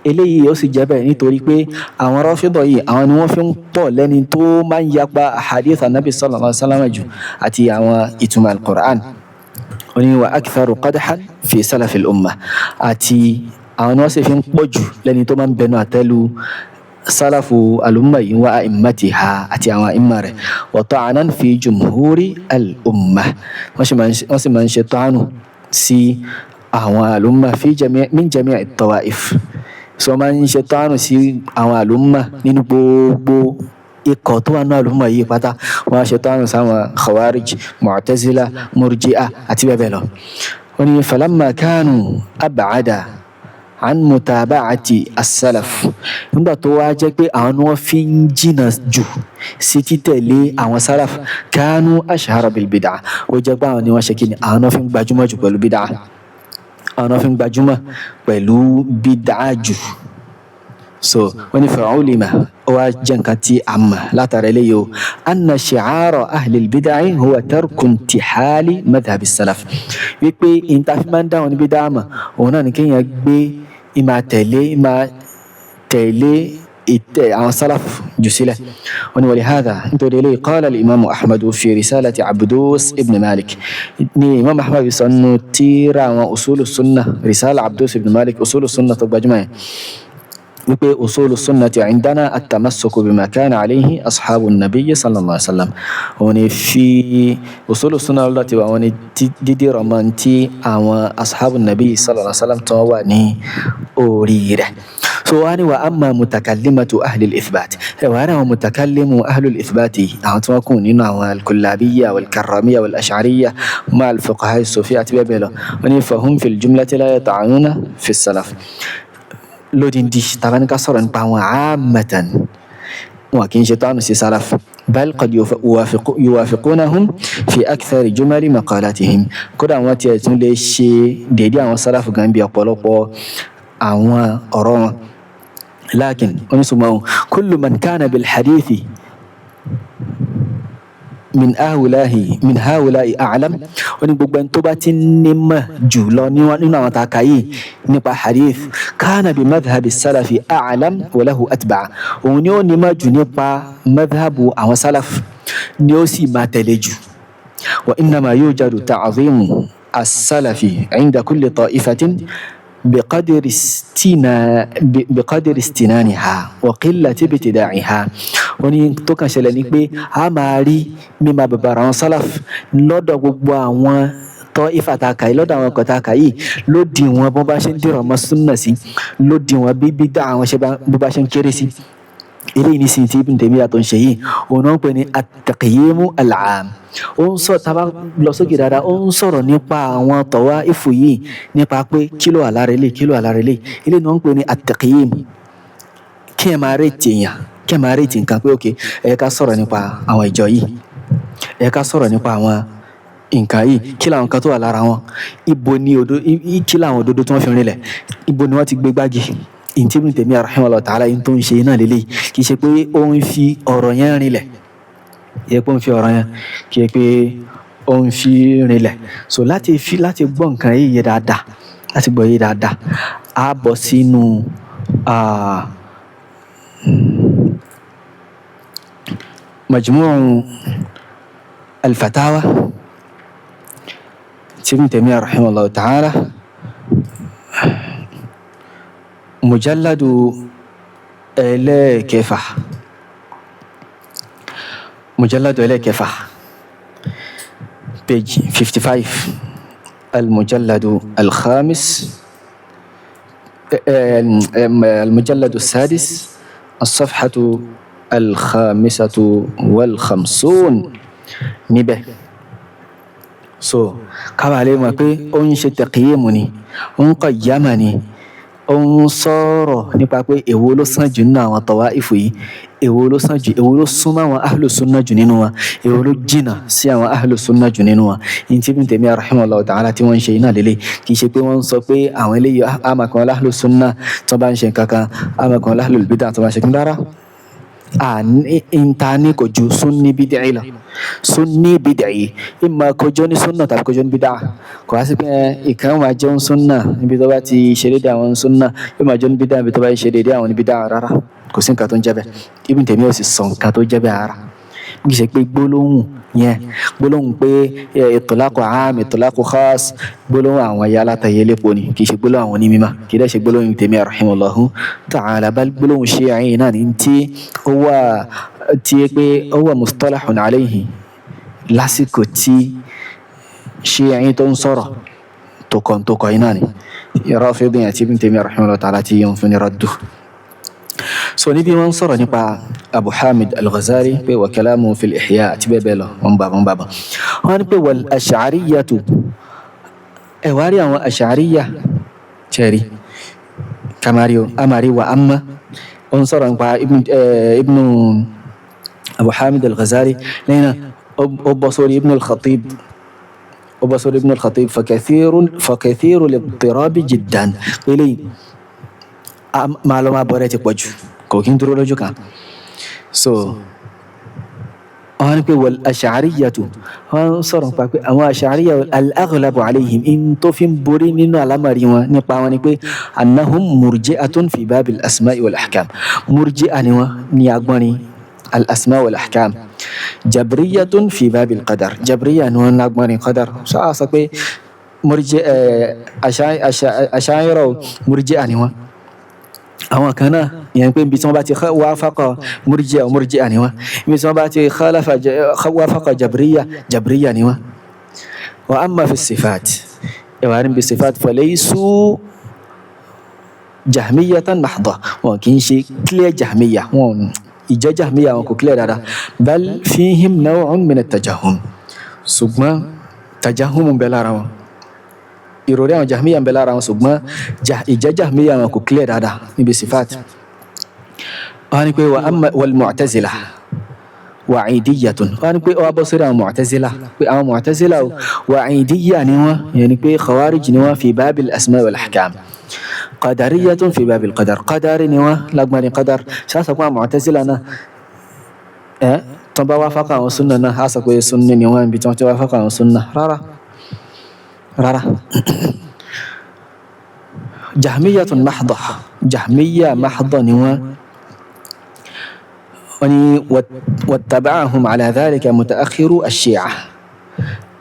Eléyìí ó sì jẹ́ bẹ́ẹ̀ nítorí pé àwọn Rāfidah yìí, àwọn ni wọ́n fi ń pọ̀ lẹ́ni tó máa ń yapa ahadith anabi sallallahu alaihi wasallam jù àti àwọn ìtumọ̀ al-Qur'an. Ó ní wa aktharu qadhan fi salafil umma, àti àwọn ni wọ́n sì fi ń pọ̀ jù lẹ́ni tó máa ń bẹnu àtẹ́lu sálàfù al'umma yìí wa a'immatiha, àti àwọn àìmà rẹ̀, wa ta'anan fi jumhuri al'umma, wọ́n sì máa ń ṣe ta'anu sí àwọn al'umma fi jami' min jami' at-tawa'if. So máa ń ṣe ta'anu sí àwọn al'umma nínú gbogbo ikọ̀ tó wà nínú al'umma yìí pátá. Wọ́n á ṣe ta'anu sáwọn khawarij, mu'tazila, murji'a àti bẹ́ẹ̀ bẹ́ẹ̀ lọ. Wọ́n ní falamma kanu ab'ada an mutaba'ati as-salaf, nígbà tó wá jẹ́ pé àwọn ni wọ́n fi ń jìnnà jù sí títẹ̀lé àwọn salaf, kanu ashhara bil bid'ah, ó jẹ́ pé àwọn ni wọ́n ṣe kí ni, àwọn náà fi ń gbajúmọ̀ jù pẹ̀lú bid'ah, àwọn náà fi ń gbajúmọ̀ pẹ̀lú bid'ah jù. So wọ́n ní fa'ulima, ó wá jẹ́ nǹkan tí a mọ̀ látara eléyìí o, anna shi'ara ahlil bid'ah huwa tarku intihali madhhabi salaf, wípé ìta fi máa ń dáwọn níbi dáàmà òun náà ni kéèyàn gbé ìmà tẹ̀lé ìmà tẹ̀lé ìtẹ̀ àwọn salaf jù sílẹ̀. Wọ́n ní walihadha, nítorí eléyìí, qala al-imam ahmad fi risalati abdus ibn malik, ní imam ahmad sọ nínú tírà àwọn usulu sunna, risala abdus ibn malik, usulu sunna tó gbajúmọ̀ yẹn, wípé usulu sunnati indana at-tamassuku bima kana alayhi ashabu nabiyyi sallallahu alaihi wasallam. Òun ni fi usulu sunna lọ́dọ̀ tiwa, òun ni dídí rọ̀mọ́ tí àwọn ashabu nabiyyi sallallahu alaihi wasallam tó wà ní orí rẹ̀. So wá ní wa amma mutakallimatu ahli al-ithbat, ẹ wà ní àwọn mutakallimu ahli al-ithbat, àwọn tí wọ́n kù nínú àwọn al-kullabiyya wal-karramiyya wal-ash'ariyya ma al-fuqaha as-sufiyya àti bẹ́ẹ̀ bẹ́ẹ̀ lọ. Wọ́n ní fahum fil jumlati la yata'anuna fi as-salaf. Lódindi tàbí ká sọ̀rọ̀ nípa àwọn àmàtàn, wọn kì í ṣe tánù sí salaf, bal qad yuwafiqunahum fi akthari jumali maqalatihim, kódà wọn tiẹ̀ tún lè ṣe déédéé àwọn salaf gan bí ọ̀pọ̀lọpọ̀ àwọn ọ̀rọ̀ wọn. Lakin oníṣùmọ̀ kullu man kana bil hadithi min ahulahi min hahulahi a'lam, ó ní gbogbo ẹni tó bá ti nímọ̀ jù lọ nínú àwọn tàkà yìí nípa hadith, kana bi madhhabi salafi a'lam wa lahu atba', òun ni ó nímọ̀ jù nípa madhhabu àwọn salaf, ni ó sì máa tẹ̀lé jù. Wa innama yujadu ta'zimu as-salafi 'inda kulli ta'ifatin biqadri istinaniha wa qillati ibtida'iha. Wọ́n ní tó kàn ṣẹlẹ̀ ni pé a máa rí mímọ̀ bàbàrà àwọn salaf lọ́dọ̀ gbogbo àwọn tọ́ ìfàtàkà yìí, lọ́dọ̀ àwọn kọ̀tàkà yìí, lódì wọn bó bá ṣe ń dìrọ̀ mọ́ súnà sí, lódì wọn bí bídà àwọn ṣe bó bá ṣe ń kéré sí. Eléyìí ní sin tí Ibn Taymiyyah tó ń ṣe yìí, òun náà ń pè ní at-taqyimu al-'am. Ó ń sọ tá a bá lọ sókè dáadáa, ó ń sọ̀rọ̀ nípa àwọn tawaifu yìí, nípa pé kí ló wà lára eléyìí, kí ló wà lára eléyìí. Eléyìí ni wọ́n ń pè ní at-taqyim, kí ẹ máa rètí èèyàn, kí ẹ máa rètí nǹkan pé ok, ẹ ká sọ̀rọ̀ nípa àwọn ìjọ yìí, ẹ ká sọ̀rọ̀ nípa àwọn nǹkan yìí, kí làwọn nǹkan tó wà lára wọn, ibo ni òdo, kí làwọn òdodo tí wọ́n fi rinlẹ̀, ibo ni wọ́n ti gbé gbági. Ìntí Ibn Taymiyyah rahimahullah ta'ala yìí tó ń ṣe náà lélẹ́yìí, kì í ṣe pé ó ń fi ọ̀rọ̀ yẹn rinlẹ̀, kì í ṣe pé ó ń fi ọ̀rọ̀ yẹn, kì í ṣe pé ó ń fi rinlẹ̀. So láti fi láti gbọ́ nǹkan yìí yé dáadáa, láti gbọ́ yé dáadáa, á bọ̀ sínú Majmu' al-Fatawa tí Ibn Taymiyyah rahimahullah ta'ala, mujalladu ẹlẹ́ẹ̀kẹfà, mujalladu ẹlẹ́ẹ̀kẹfà, page 55, al-mujalladu al-khamis, al-mujalladu as-sadis, as-safhatu al-khamisatu wal-khamsun níbẹ̀. So kábàá lè mọ̀ pé ó ń ṣe taqyimu ni, ó ń qayyama ni, ó ń sọ̀rọ̀ nípa pé èwo ló sàn jù nínú àwọn tawaifu yìí, èwo ló sàn jù, èwo ló súnmọ́ àwọn ahlu sunna jù nínú wa, èwo ló jìnà sí àwọn ahlu sunna jù nínú wa. Ní tí Ibn Taymiyyah rahimahullah ta'ala tí wọ́n ń ṣe iná lélẹ̀, kì í ṣe pé wọ́n ń sọ pé àwọn eléyìí àmàkan ahlu sunna tó bá ń ṣe nǹkan kan, àmàkan ahlul bid'ah tó bá ń ṣe nǹkan rárá. Ìta ní kò ju sunni bid'i lọ, sunni bid'i, ìmọ̀ kọjọ́ ní sunna tàbí kọjọ́ ní bid'a. Kò wá sí pé ìkan máa jẹun sunna níbi tó bá ti ṣe déédéé àwọn sunna, yóò máa jẹun bid'a níbi tó bá ṣe déédéé àwọn bid'a rárá. Kò sí nǹkan tó ń jẹ́ bẹ́ẹ̀. Ibn Taymiyyah ò sì sọ nǹkan tó jẹ́ bẹ́ẹ̀ rárá. Kì í ṣe pé gbólóhùn yẹn, gbólóhùn pé itlaqu aam, itlaqu khas, gbólóhùn àwọn ẹ̀yà alátayé lépo ni, kì í ṣe gbólóhùn àwọn onímọ̀, kì í dẹ̀ ṣe gbólóhùn Ibn Taymiyyah rahimahullahu ta'ala, bal gbólóhùn Shi'i náà ní tí ó wà tí pé ó wà mustalahun alayhi lásìkò tí Shi'i tó ń sọ̀rọ̀ tó kọ iná ni Rafidi àti Ibn Taymiyyah rahimahullahu ta'ala tí yẹn fún ní raddu. So níbi wọ́n sọ̀rọ̀ nípa Abu Hamid al-Ghazali pé wa kalamu fil Ihya àti bẹ́ẹ̀ bẹ́ẹ̀ lọ, wọ́n bá wọ́n bá bọ̀. Wọ́n ní pé wal ash'ariyyatu, ẹ̀ wá rí àwọn ash'ariyya tẹ̀rí kamari amari wa amma, wọ́n sọ̀rọ̀ nípa ibn Abu Hamid al-Ghazali, lẹ́yìn náà ó bọ́ sórí Ibn al-Khatib, ó bọ́ sórí Ibn al-Khatib, fakathiru al-ittirabi jiddan, eléyìí máa lọ máa bọ̀ rẹ̀ ti pọ̀ jù, kò kí ń dúró lójú kan. So wọ́n ní pé wal ash'ariyyatu, wọ́n sọ̀rọ̀ nípa pé àwọn ash'ariyya al-aghlabu alayhim, in tó fi ń borí nínú àlámọ̀rí wọn nípa wọn ni pé annahum murji'atun fi babil asma'i wal ahkam, murji'a ni wọn ní agbọ́nrin al-asma' wal ahkam, jabriyatun fi babil qadar, jabriya ni wọn lágbọ́nrin qadar. Sọ sọ pé ash'ariyya murji'a ni wọn. Àwọn kan náà ìyẹn pé ibi tí wọ́n bá ti wáfàkọ̀ murji'a, murji'a ni wọ́n, ibi tí wọ́n bá ti khalafa wáfàkọ̀ jabriya, jabriya ni wọ́n. Wa amma fi sifat, ẹwà ní bí sifat, falaysu jahmiyatan mahdha, wọn kì í ṣe clear jahmiya, wọn ìjẹ́ jahmiya wọn kò clear dáadáa, bal fihim naw'un min at-tajahhum, ṣùgbọ́n tajahhum ń bẹ lára wọn, ìròrí àwọn jahmiya ń bẹ lára wọn, ṣùgbọ́n ìjẹ́ jahmiya wọn kò clear dáadáa níbi sifat. Wọ́n ní pé wa amma wal mu'tazila wa'idiyatun, wọ́n ní pé wọ́n bọ́ sórí àwọn mu'tazila, pé àwọn mu'tazila wa'idiyya ni wọ́n, yẹn ni pé khawarij ni wọ́n fi babil asma wal ahkam, qadariyatun fi babil qadar, qadari ni wọ́n lágbọ́n qadar. Ṣáṣọ pé àwọn mu'tazila náà ẹ̀ tó bá wá fákọ̀ àwọn sunna náà, á sọ pé sunni ni wọ́n ibi tí wọ́n ti wá fákọ̀ àwọn sunna? Rárá, rárá. Jahmiyatun mahdha, jahmiya mahdha ni wọ́n. Wọ́n ní wattaba'ahum ala dhalika mutaakhiru ash-shi'a,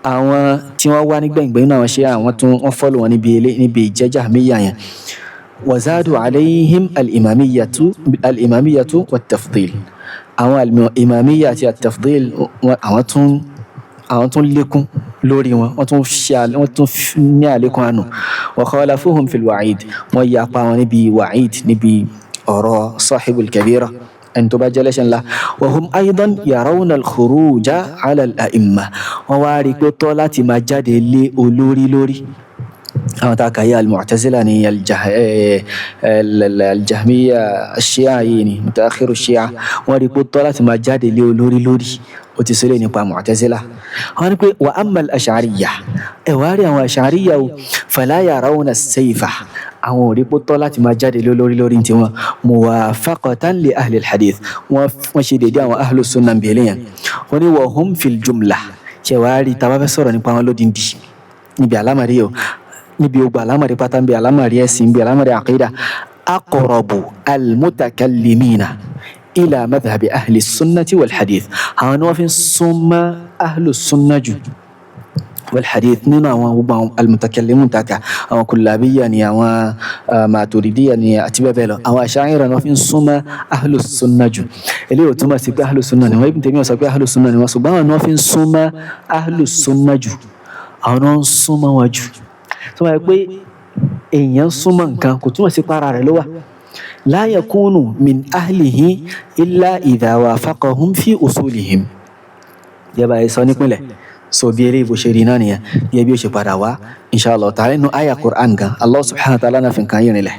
àwọn tí wọ́n wá nígbẹ̀ngbẹ̀ nínú àwọn shi'a, àwọn tún wọ́n fọ́lù wọn níbi ilé níbi ìjẹ́ jahmiya yẹn. Wazadu alayhim al-imamiyatu wat-tafdil, àwọn al-imamiyya àti at-tafdil, àwọn tún lékún lórí wọn, wọ́n tún ṣe, wọ́n tún ní àlékún àánú. Wa khalafuhum fil wa'id, wọ́n yapa wọn níbi wa'id, níbi ọ̀rọ̀ sahibul kabira, ẹni tó bá jẹ́ lẹ́ṣẹ̀ ńlá. Wa hum aidan yarawna al-khuruja ala al-a'imma, wọ́n wá rí pé tọ́ láti máa jáde lé olórí lórí. Àwọn tá a kà yí, al-mu'tazila ni, al-jahmiya, ash-shi'a yìí ni mutaakhiru shi'a, wọ́n rí pé tọ́ láti máa jáde lé olórí lórí. Ó ti sọlẹ̀ nípa mu'tazila. Wọ́n ní pé wa amma al-ash'ariyya, ẹ wá rí àwọn ash'ariyya o, fala yarawna as-sayfa, àwọn ò rí pé tọ́ láti máa jáde lé olórí lórí tiwọn, muwafaqatan li ahli al-hadith, wọ́n ṣe déédéé àwọn ahlu sunnah bẹ̀rẹ̀ yẹn. Wọ́n ní wa hum fil jumla, ṣe wá rí tá a bá fẹ́ sọ̀rọ̀ nípa wọn lódìndí níbi àlámàrí o, níbi ogun àlámàrí pátá, níbi àlámàrí ẹ̀sìn, níbi àlámàrí àkídà, aqrabu al-mutakallimina ila madhhabi ahli sunnati wal hadith, àwọn ni wọ́n fi ń súnmọ́ ahlu sunna jù wal hadith nínú àwọn gbogbo àwọn al-mutakallimun taka, àwọn kullabiyya ni, àwọn maturidiyya ni àti bẹ́ẹ̀ bẹ́ẹ̀ lọ. Àwọn asha'ira ni wọ́n fi ń súnmọ́ ahlu sunna jù. Eléyìí ò túmọ̀ sí pé ahlu sunna ni wọ́n. Ibn Taymiyyah sọ pé ahlu sunna ni wọ́n, ṣùgbọ́n àwọn ni wọ́n fi ń súnmọ́ ahlu sunna jù, àwọn ni wọ́n ń súnmọ́ wọn jù. Tó wáyé pé èèyàn súnmọ́ nǹkan, kò túmọ̀ sí para rẹ̀ ló wà. La yakunu min ahlihi illa idha wafaqahum fi usulihim, yẹba ẹ sọ nípìnlẹ̀. So bí eré ìbò ṣe rí náà nìyẹn, yẹ bí ó ṣe padà wá inshallah ta'ala nínú àyà Qur'an gan, Allah subhanahu wa ta'ala náà fi nǹkan yìí rinlẹ̀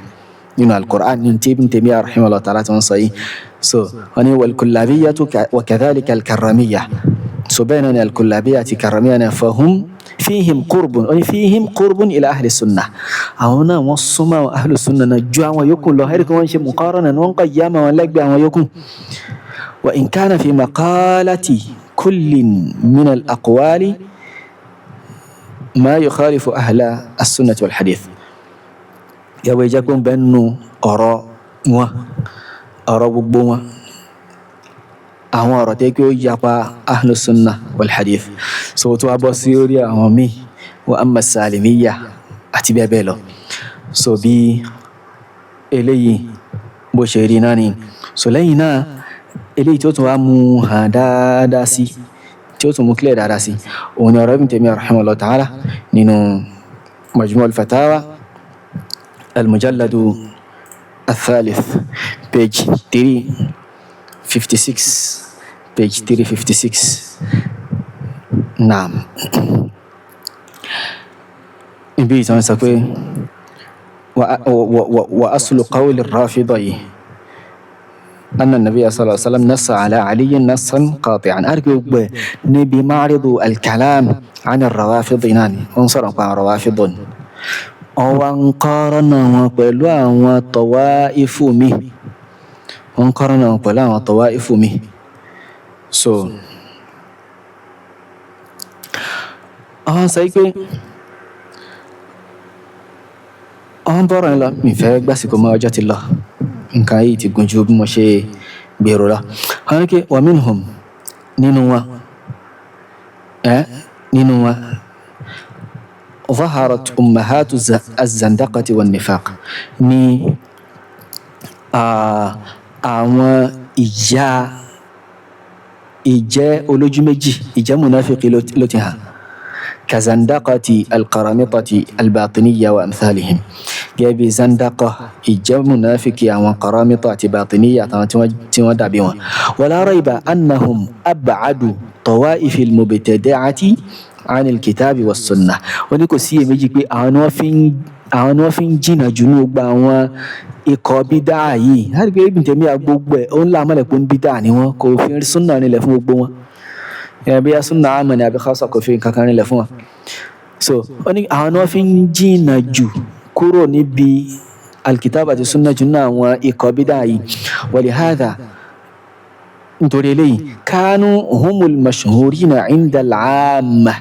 nínú al-Qur'an, nínú tí Ibn Taymiyyah rahimahullah ta'ala tí wọ́n sọ yìí. So wọ́n ní wal kullabiyyatu wa kadhalika al-karramiyya, so bẹ́ẹ̀ náà ni al-kullabiyya àti karramiyya náà, fahum fihim qurbun, wọ́n ní fihim qurbun ila ahli sunnah, àwọn náà wọ́n súnmọ́ àwọn ahli sunnah náà ju àwọn yòókù lọ. Ẹ̀rí kí wọ́n ṣe muqarana ni wọ́n kọ́ yá ma wọn lẹ́gbẹ̀ẹ́ àwọn yòókù. Wa in kana fi maqalati kullin min al-aqwali ma yukhalifu ahla as-sunnah wal hadith, yàwó ìjẹ́ pé ń bẹ́ nù ọ̀rọ̀ wọn, ọ̀rọ̀ gbogbo wọn. Àwọn ọ̀rọ̀ tẹ́ pé ó yapa ahlu sunnah wal hadith. So tó wá bọ́ sí orí àwọn míì, wa amma salimiyya àti bẹ́ẹ̀ bẹ́ẹ̀ lọ. So bí eléyìí bó ṣe rí náà ni. So lẹ́yìn náà, eléyìí tí ó tún wá mú hàn dáadáa sí, tí ó tún mú clear dáadáa sí, òun ni ọ̀rọ̀ Ibn Taymiyyah rahimahullah ta'ala nínú Majmu' al-Fatawa al-Mujalladu al-Thalith, page 356, page 356. Naam. Ibi ìtàn sọ pé wa aslu qawli ar-Rafida yìí أن النبي صلى الله عليه وسلم نص على علي نصا قاطعا. أرجو نبي معرض الكلام عن الروافض ناني انصر عن الروافض wọ́n ń kọ́rọ́nà wọn pẹ̀lú àwọn tọ̀wáìfù mi, wọ́n ń kọ́rọ́nà wọn pẹ̀lú àwọn tọ̀wáìfù mi. So àwọn sọ pé àwọn bọ́rọ̀ ń lọ, mi fẹ́ gbàsìkò mọ́, ọjọ́ ti lọ, nǹkan yìí ti gùn ju bí mo ṣe gbèrò lọ. Àwọn ní pé wa minhum, nínú wọn, nínú wọn ظهرت أمهات الزندقة والنفاق ní àwọn ìyá ìjẹ́ olójú méjì, ìjẹ́ munafiki ló ti hàn, kazandaqati alqaramitati albatiniya wa amthalihim, gẹ́gẹ́ bí zandaqa, ìjẹ́ munafiki àwọn qaramita àti batiniya àtàwọn tí wọ́n dàbí wọn. Wala rayba annahum ab'adu tawa'ifi almubtadi'ati anil kitabi was sunnah. Wọ́n ní kò sí iyèméjì pé àwọn ni wọ́n fi ń jìnnà jù ní gbogbo àwọn ikọ̀ bídà yìí. Láti pé Ibn Taymiyyah gbogbo ẹ̀ ó ń là mọ́lẹ̀ pé ń bídà ni wọ́n, kò fi súnà nílẹ̀ fún gbogbo wọn. Bí a súnà àmọ́ ni àbí khassa, kò fi nǹkan kan nílẹ̀ fún wọn. So ó ní àwọn ni wọ́n fi ń jìnnà jù kúrò níbi alkitab àti súnà jù ní àwọn ikọ̀ bídà yìí. Wa lihadha, nítorí eléyìí, kánú humul mashhurina inda al-amma,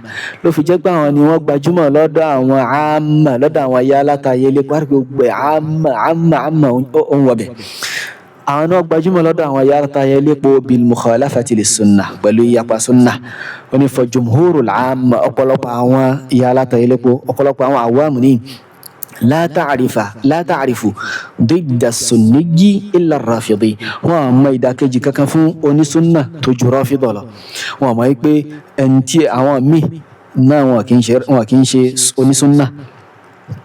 ló fi jẹ́ pé àwọn ni wọ́n gbajúmọ̀ lọ́dọ̀ àwọn amma, lọ́dọ̀ àwọn ayé alátayé lé parí gbogbo ẹ̀ amma amma amma ó ń wọbẹ̀. Àwọn ni wọ́n gbajúmọ̀ lọ́dọ̀ àwọn ayé alátayé lépo bil mukhalafati lis sunnah, pẹ̀lú ìyapa sunnah. Ó ní fa jumhurul amma, ọ̀pọ̀lọpọ̀ àwọn ayé alátayé lépo, ọ̀pọ̀lọpọ̀ àwọn àwàmù ní la ta'rifa la ta'rifu didda sunniyyi illa ar-rafidi. Wọn mọ ìdàkejì kankan fún onísúnnà tó ju rafidọ lọ. Wọn mọ̀ pé ẹni tí àwọn míì náà wọn kì í ṣe onísúnnà,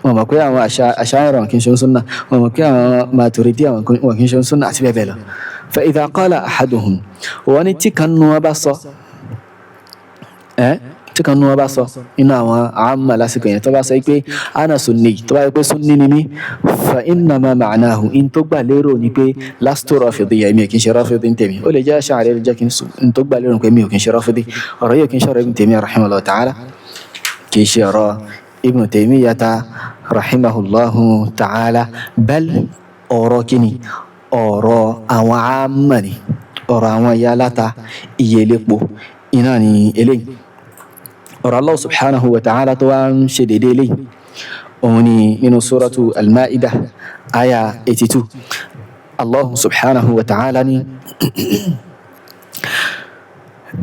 wọn mọ̀ pé àwọn Asha'ira wọn kì í ṣe onísúnnà, wọn mọ̀ pé àwọn Maturidi wọn kì í ṣe onísúnnà àti bẹ́ẹ̀ bẹ́ẹ̀ lọ. Fa idha qala ahaduhum, wọn ní tí kan nu wọn bá sọ, tí kan nu wọn bá sọ inú àwọn àmà lásìkò yẹn, tó bá sọ pé ana sunni, tó bá yẹ pé sunni ni mí, fa innama ma'nahu, in tó gbà lérò ni pé lastu rafidiyya, èmi ò kì í ṣe rafidi ń tèmi. Ó lè jẹ́ Ash'ari, ó lè jẹ́ kí n tó gbà lérò pé mi ò kì í ṣe rafidi. Ọ̀rọ̀ yìí ò kì í ṣe ọ̀rọ̀ Ibn Taymiyyah rahimahullah ta'ala, kì í ṣe ọ̀rọ̀ Ibn Taymiyyah rahimahullahu ta'ala, bal ọ̀rọ̀ kíni, ọ̀rọ̀ àwọn àmà ni, ọ̀rọ̀ àwọn ìyá aláta ìyẹlẹ́po iná ni eléyìí. Ọ̀rọ̀ Allah subhanahu wa ta'ala tó wá ń ṣe dédé eléyìí, òun ni nínú suratu al-Ma'idah aya 82. Allah subhanahu wa ta'ala ní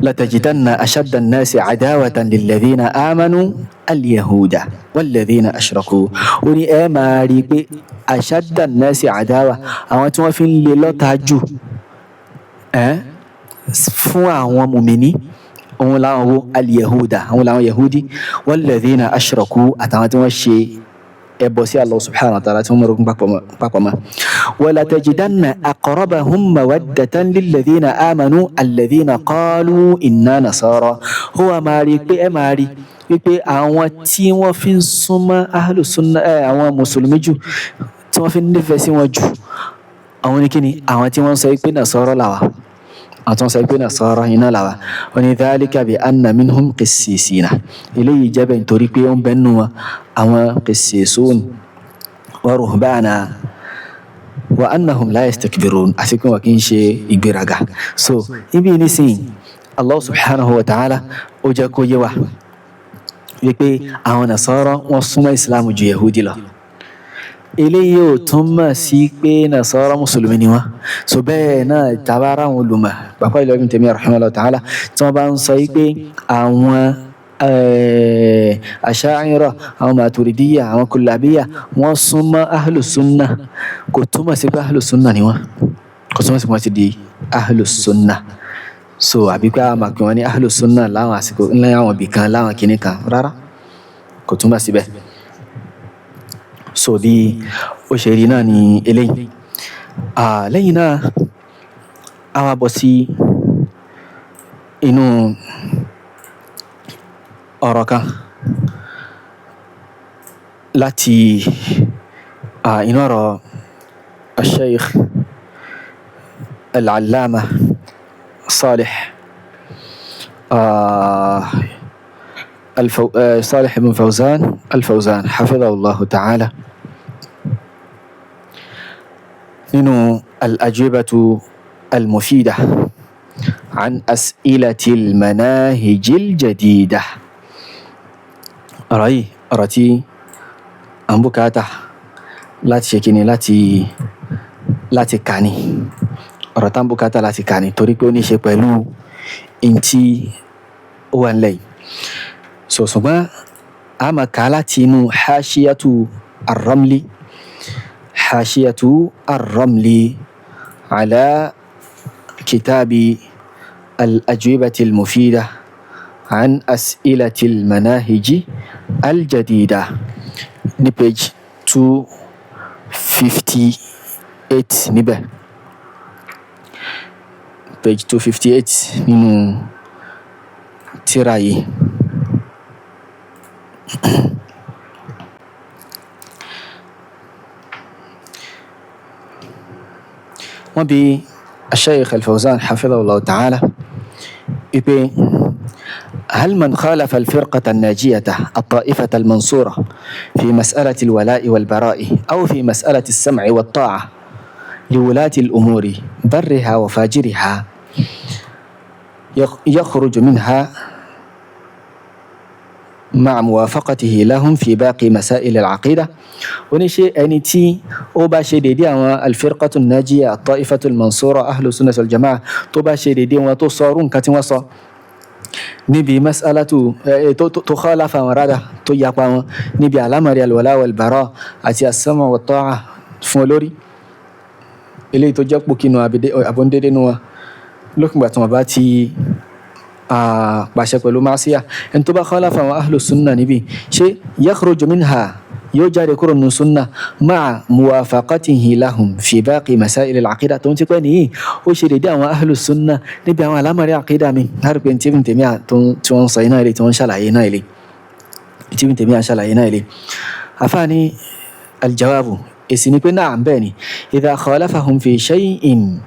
latajidanna ashadda an-nasi adawatan lilladhina amanu al-yahuda walladhina ashraku. Ó ní ẹ máa rí i pé ashadda an-nasi adawa, àwọn tí wọ́n fi ń le lọ́ta jù fún àwọn mùmíní, òun làwọn wo, al-yahuda, àwọn làwọn yahudi, walladhina ashraku, àtàwọn tí wọ́n ṣe ẹbọ sí Allah subhanahu wa ta'ala, tí wọ́n mọ̀rọ̀ papọ̀ mọ́. Wala tajidanna aqrabahum mawaddatan lilladhina amanu alladhina qalu inna nasara. Ó wà máa rí pé ẹ máa rí wípé àwọn tí wọ́n fi ń súnmọ́ ahlu sunna, àwọn mùsùlùmí jù, tí wọ́n fi ń nífẹ̀ẹ́ sí wọn jù, àwọn ní kíni, àwọn tí wọ́n sọ pé nasara làwà, àwọn tí wọ́n sọ pé nasara iná làwà. Wọ́n ní dhalika bi anna minhum qissisina, eléyìí jẹ́ bẹ́ẹ̀ nítorí pé ó ń bẹ nínú wọn àwọn qissisun wa ruhbana wa annahum la yastakbirun, àti pé wọn kì í ṣe ìgbéraga. So ibi nísìnyí Allah subhanahu wa ta'ala ó jẹ́ kó yé wa wípé àwọn nasara wọ́n súnmọ́ ìsìlámù ju yahudi lọ. Eléyìí ò túmọ̀ sí pé Nasara mùsùlùmí ni wọ́n. So bẹ́ẹ̀ náà tabara àwọn olùmọ̀, pàápàá ìlú Ibn Taymiyyah rahimahullah ta'ala, tí wọ́n bá ń sọ pé àwọn Asha'ira, àwọn Maturidiyya, àwọn Kullabiyya, wọ́n súnmọ́ Ahlus Sunnah, kò túmọ̀ sí pé Ahlus Sunnah ni wọ́n, kò túmọ̀ sí pé wọ́n ti di Ahlus Sunnah. So àbí pé a máa pè wọ́n ní Ahlus Sunnah láwọn àsìkò láwọn ibì kan láwọn kinní kan, rárá, kò túmọ̀ síbẹ̀. So bí ó ṣe rí náà ni eléyìí. Lẹ́yìn náà a wá bọ́ sí inú ọ̀rọ̀ kan láti inú ọ̀rọ̀ Sheikh Al-Allama Salih Salih ibn Fawzan Al-Fawzan hafidhahullahu ta'ala nínú Al-Ajwibatu Al-Mufida an As'ilati Al-Manahiji Al-Jadida. Ọ̀rọ̀ yìí, ọ̀rọ̀ tí à ń bùkátà láti ṣe kíni, láti kà ní, ọ̀rọ̀ tá ń bùkátà láti kà ní, torí pé ó ní ṣe pẹ̀lú ntí ó wà nílẹ̀ yìí. So ṣùgbọ́n a máa kà á láti inú Hashiyatu Ar-Ramli, Hashiyatu Ar-Ramli ala kitabi Al-Ajwibati Al-Mufida an As'ilati Al-Manahiji Al-Jadida ní page 258 níbẹ̀, page 258 nínú tírà yìí. Wọ́n bi Sheikh Al-Fawzan hafidhahullah ta'ala ipe هل من خالف الفرقة الناجية الطائفة المنصورة في مسألة الولاء والبراء أو في مسألة السمع والطاعة لولاة الأمور برها وفاجرها يخرج منها مع موافقته لهم في باقي مسائل العقيدة؟ Oníṣe ẹni tí ó bá ṣe dédé àwọn alfirqatu najiya at-ta'ifatu al-mansura ahlu sunnah wal jama'a, tó bá ṣe dédé wọn, tó sọ ọrú nǹkan tí wọ́n sọ níbi masalatu, tó khalafa wọn rádà, tó yapa wọn níbi àlámọ̀rí alwala wal bara àti as-sam'u wat ta'a fún olórí eléyìí tó jẹ́ pòkínú àbọ̀ndédé nu wọn, lókùngbà tí wọ́n bá ti pàṣẹ pẹ̀lú máṣíyà, ẹni tó bá khalafa àwọn ahlu sunna níbi, ṣé yakhruju minha, yóò jáde kúrò nínú sunna, ma'a muwafaqatihi lahum fi baqi masail al-aqida, tó ń ti pẹ́ nìyí ó ṣe dédé àwọn ahlu sunna níbi àwọn àlámọ̀rí àkídà mi? Láti pé tí Ibn Taymiyyah tí wọ́n ń sọ iná ilé, tí wọ́n ń ṣàlàyé iná ilé, tí Ibn Taymiyyah ṣàlàyé iná ilé. Àfáàní aljawabu, èsì ni pé na'am, bẹ́ẹ̀ ni, idha khalafahum fi shay'in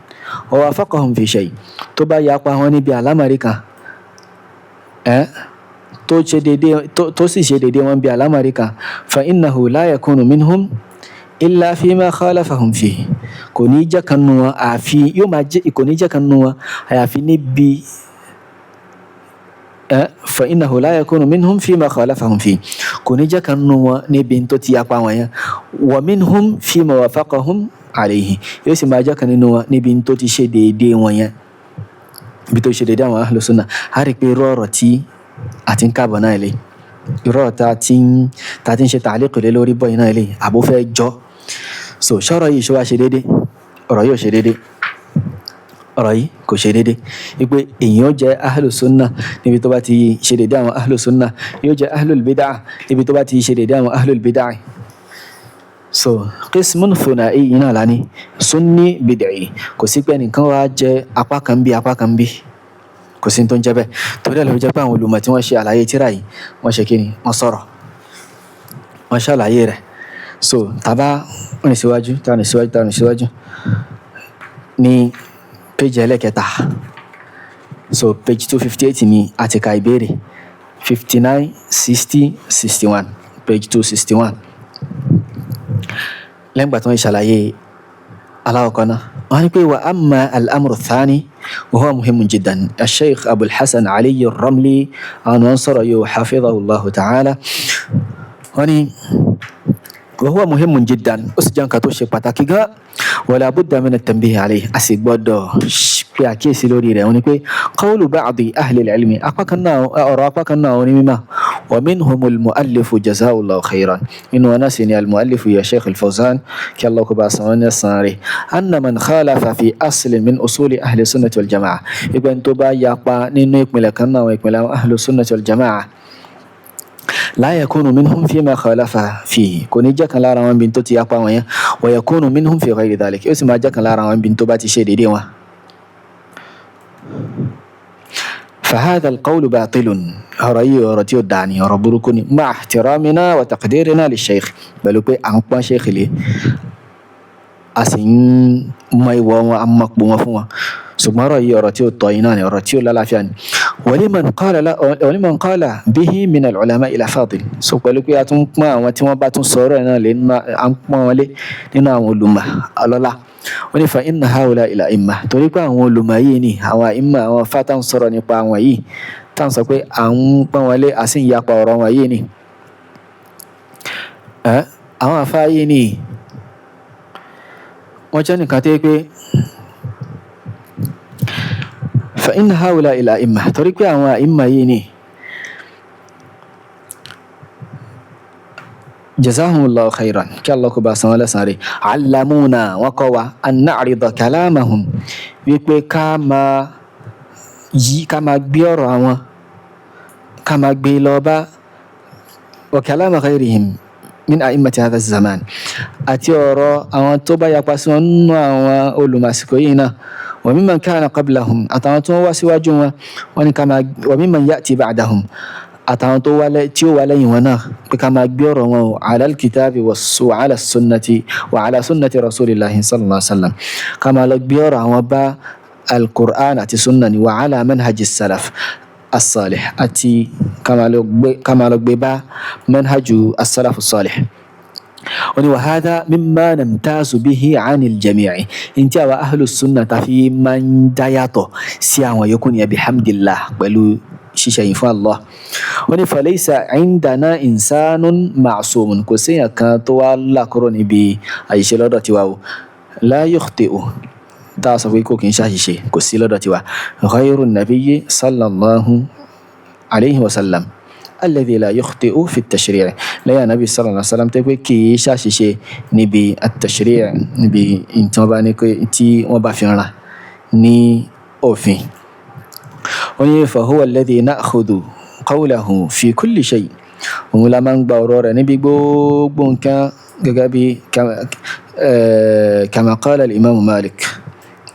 wa wafaqahum fi shay', tó bá yapa wọn níbi àlámọ̀rí kan, tó ṣe dédé, tó sì ṣe dédé wọn bí àlámọ̀rí kan, fa innahu la yakunu minhum illa fima khalafahum fihi, kò ní jẹ́ kan nu wọn, àfi yóò máa jẹ́, kò ní jẹ́ kan nu wọn àyàfi níbi, fa innahu la yakunu minhum fima khalafahum fihi, kò ní jẹ́ kan nu wọn níbi tó ti yapa wọn yẹn, wa minhum fima wafaqahum alayhi, yóò sì máa jẹ́ kan nínú wọn níbi tó ti ṣe dédé wọn yẹn, ibi tó ṣe dédé àwọn ahlu sunnah. A rí pé irú ọ̀rọ̀ tí a ti ń kábọ̀ náà lé, irú ọ̀rọ̀ tá a ti ń ṣe ta'liq lé lórí bọ́ iná ilé àbó fẹ́ jọ. So ṣọ́rọ̀ yìí ṣe wá ṣe dédé? Ọ̀rọ̀ yìí ò ṣe dédé, ọ̀rọ̀ yìí kò ṣe dédé, wípé èèyàn jẹ́ ahlu sunnah níbi tó bá ti ṣe dédé àwọn ahlu sunnah, yóò jẹ́ ahlul bid'ah níbi tó bá ti ṣe dédé àwọn ahlul bid'ah. So qismun thunai iná lání sunni bid'i, kò sí pé ẹnìkan wá jẹ́ apá kan bí apá kan bí, kò sí tó ń jẹ́ bẹ́ẹ̀. Torí ẹ̀ ló fi jẹ́ pé àwọn olùmọ̀ tí wọ́n ṣe àlàyé tírà yìí, wọ́n ṣe kíni, wọ́n sọ̀rọ̀, wọ́n ṣàlàyé rẹ̀. So tàbá rìn síwájú, tá rìn síwájú, tá rìn síwájú ní péjì ẹlẹ́kẹta, so page 258 ni a ti ka ìbéèrè 59, 60, 61, page 261. Lẹ́yìn ìgbà tí wọ́n ṣàlàyé aláwọ̀kọ́ náà, wọ́n ní pé wa amma al-amru thani wa huwa muhimun jiddan. Al-Sheikh Abul Hasan Ali Ar-Ramli àwọn wọn sọ̀rọ̀ yóò hafidhahullahu ta'ala. Wọ́n ní Wa huwa muhimun jiddan, ó sì jẹ́ nǹkan tó ṣe pàtàkì gan. Wala budda min at-tanbih alayhi, a sì gbọ́dọ̀ pe àkíyèsí lórí rẹ̀. Wọ́n ní pé qawlu ba'di ahli al-ilmi, apá kan náà ọ̀rọ̀ apá kan náà onímọ̀, wa minhumul mu'allifu jazahullahu khayran, inú wọn náà sì ni al-mu'allifu ya Sheikh al-Fawzan, kí Allah kó bá san wọ́n ní ẹ̀san rẹ̀, anna man khalafa fi aslin min usuli ahli sunnati wal jama'a, ìgbẹ́ tó bá yapa nínú ìpìlẹ̀ kan náà ìpìlẹ̀ àwọn ahli sunnati wal jama'a, la yakunu minhum fima khalafa fihi, kò ní jẹ́ kan lára wọn bí tó ti yapa wọn yẹn, wa yakunu minhum fi ghayri dhalik, ó sì máa jẹ́ kan lára wọn bí tó bá ti ṣe déédéé wọn. فهذا القول باطل، ọ̀rọ̀ yìí ọ̀rọ̀ tí ó dáa ni, ọ̀rọ̀ burúkú ni, مع احترامنا وتقديرنا للشيخ, pẹ̀lú pé à ń pọ́n sheikh lé, a sì ń mọ ìwọ wọn, a mọ pò wọn fún wọn, ṣùgbọ́n ọ̀rọ̀ yìí ọ̀rọ̀ tí ó tọ́ yìí náà ni, ọ̀rọ̀ tí ó lálàáfíà ni. ولمن قال به من العلماء الأفاضل, so pẹ̀lú pé a tún pọ́n àwọn tí wọ́n bá tún sọ̀rọ̀ ẹ̀ náà lé, à ń pọ́n wọn lé nínú àwọn olùmọ̀ ọlọ́lá. Wọ́n ní fa inna haula al-a'imma, torí pé àwọn olùmọ̀ yìí ni àwọn àìmọ̀, àwọn fátà ń sọ̀rọ̀ nípa àwọn yìí tá à ń sọ pé à ń pọ́n wọn lé, à sì ń yapa ọ̀rọ̀ wọn yìí ni. Àwọn àfáà yìí ni wọ́n jẹ́ nìkan tó yẹ pé fa inna haula al-a'imma, torí pé àwọn àìmọ̀ yìí ni jazahumullahu khairan, kí Allah kó bá san wọ́n lẹ́san rẹ̀, allamuna, wọ́n kọ́ wa, an na'rida kalamahum, wípé ká máa yí, ká máa gbé ọ̀rọ̀ àwọn, ká máa gbé lọ bá wa kalama ghayrihim min a'immati hadha zaman, àti ọ̀rọ̀ àwọn tó bá yapa sí wọn nínú àwọn olùmọ̀sìkò yìí náà, wa mimman kana qablahum, àtàwọn tó wá síwájú wọn, wọ́n ní ká máa, wa mimman ya'ti ba'dahum, àtàwọn tó wá tí ó wá lẹ́yìn wọn náà, pé ká máa gbé ọ̀rọ̀ wọn o, ala al-kitabi wa ala sunnati wa ala sunnati rasulillahi sallallahu alaihi wa sallam, ká máa lọ gbé ọ̀rọ̀ àwọn bá al-Qur'an àti sunna ni, wa ala manhaji salaf as-salih, àti ká máa lọ gbé bá manhaju as-salaf as-salih. Wọ́n ní wa hadha mimma namtazu bihi anil jami'i, ní tí àwa ahlu sunna ta fi máa ń dá yàtọ̀ sí àwọn yòókù ní, bihamdillah, pẹ̀lú ṣíṣe yìí fún Allah. Wọ́n ní falaysa indana insanun ma'sumun, kò séèyàn kan tó wá là kúrò níbi àṣìṣe lọ́dọ̀ tiwa o, la yukhti'u, tá a sọ pé kò kì í ṣàṣìṣe, kò sí lọ́dọ̀ tiwa, ghayru nabiyyi sallallahu alayhi wa sallam alladhi la yukhti'u fi at-tashri', lẹ́yìn anabi sallallahu alayhi wa sallam tẹ́ pé kì í ṣàṣìṣe níbi at-tashri', níbi tí wọ́n bá ní pé tí wọ́n bá fi ràn ní òfin. Wọ́n ní fahuwa alladhi na'khudhu qawlahu fi kulli shay, òun la máa ń gba ọ̀rọ̀ rẹ̀ níbi gbogbo nǹkan, gẹ́gẹ́ bí kama qala al-imam Malik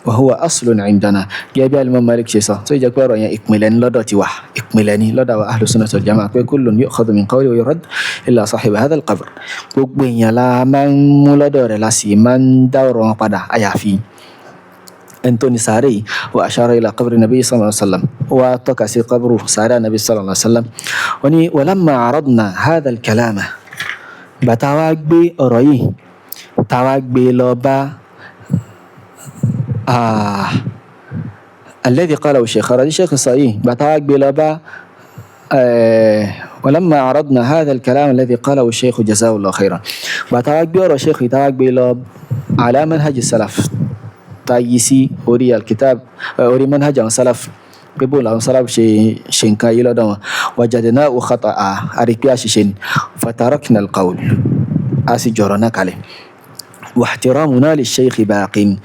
wa huwa aslun indana, gẹ́gẹ́ bí al-imam Malik ṣe sọ, tó jẹ́ pé ọ̀rọ̀ yẹn ìpìlẹ̀ ní lọ́dọ̀ tiwa, ìpìlẹ̀ ní lọ́dọ̀ wa ahlu sunnah wal jama'ah, pé kullun yu'khadhu min qawlihi wa yurad illa sahiba hadha al-qabr, gbogbo èèyàn la máa ń mú lọ́dọ̀ rẹ̀, la sì máa ń dá ọ̀rọ̀ wọn padà, àyàfi ẹni tó ní sáré yìí. Wa ashara ila qabri nabi sallallahu alaihi wa sallam, wa tọ́ka sí qabru sáré nabi sallallahu alaihi wa sallam. Wọ́n ní walamma aradna hadha al-kalama, bàtà wa gbé ọ̀rọ̀ yìí, tá wa gbé lọ bá alladhi qalahu sheikh, ọ̀rọ̀ tí sheikh sọ yìí, bàtà wa gbé lọ bá walamma aradna hadha al-kalam alladhi qalahu sheikh jazahullahu khairan, bàtà wa gbé ọ̀rọ̀ sheikh yìí, tá wa gbé lọ ala manhaj salaf, ta yí sí orí alkitab, orí manhaj àwọn salaf, pé bó làwọn salaf ṣe ṣe nǹkan yìí lọ́dọ̀ wọn, wajadnahu khata'a, a rí pé àṣìṣe ni, fatarakna alqawl, a sì jọ̀rọ̀ náà kalẹ̀, wa ihtiramuna lish-shaykh baqin,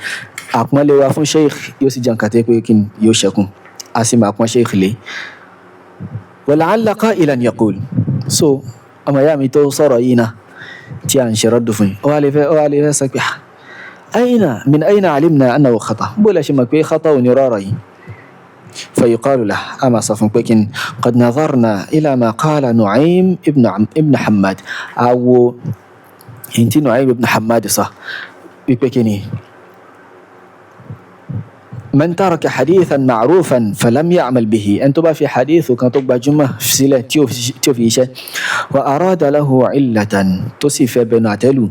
àpọ́nlé wa fún sheikh yóò sì jẹ́ nǹkan tó pé kí ni yóò ṣẹ́kùn, a sì máa pọ́n sheikh lé. Wa la'alla qa'ilan yaqul, so ọmọ ìyá mi tó sọ̀rọ̀ yìí náà tí à ń ṣe rọ́dù fún yìí, ó wá lè fẹ́ sọ pé أين من أين علمنا أنه خطأ، بولا شي ما كوي خطأ ونراري. فيقال له أما صف بكن قد نظرنا إلى ما قال نعيم ابن حماد، أو انتي نعيم ابن حماد صح بكني، من ترك حديثا معروفا فلم يعمل به، أنت بقى في حديث وكان تبقى جمعة في سلة تيو في شيء وأراد له علة تصف بنعتلو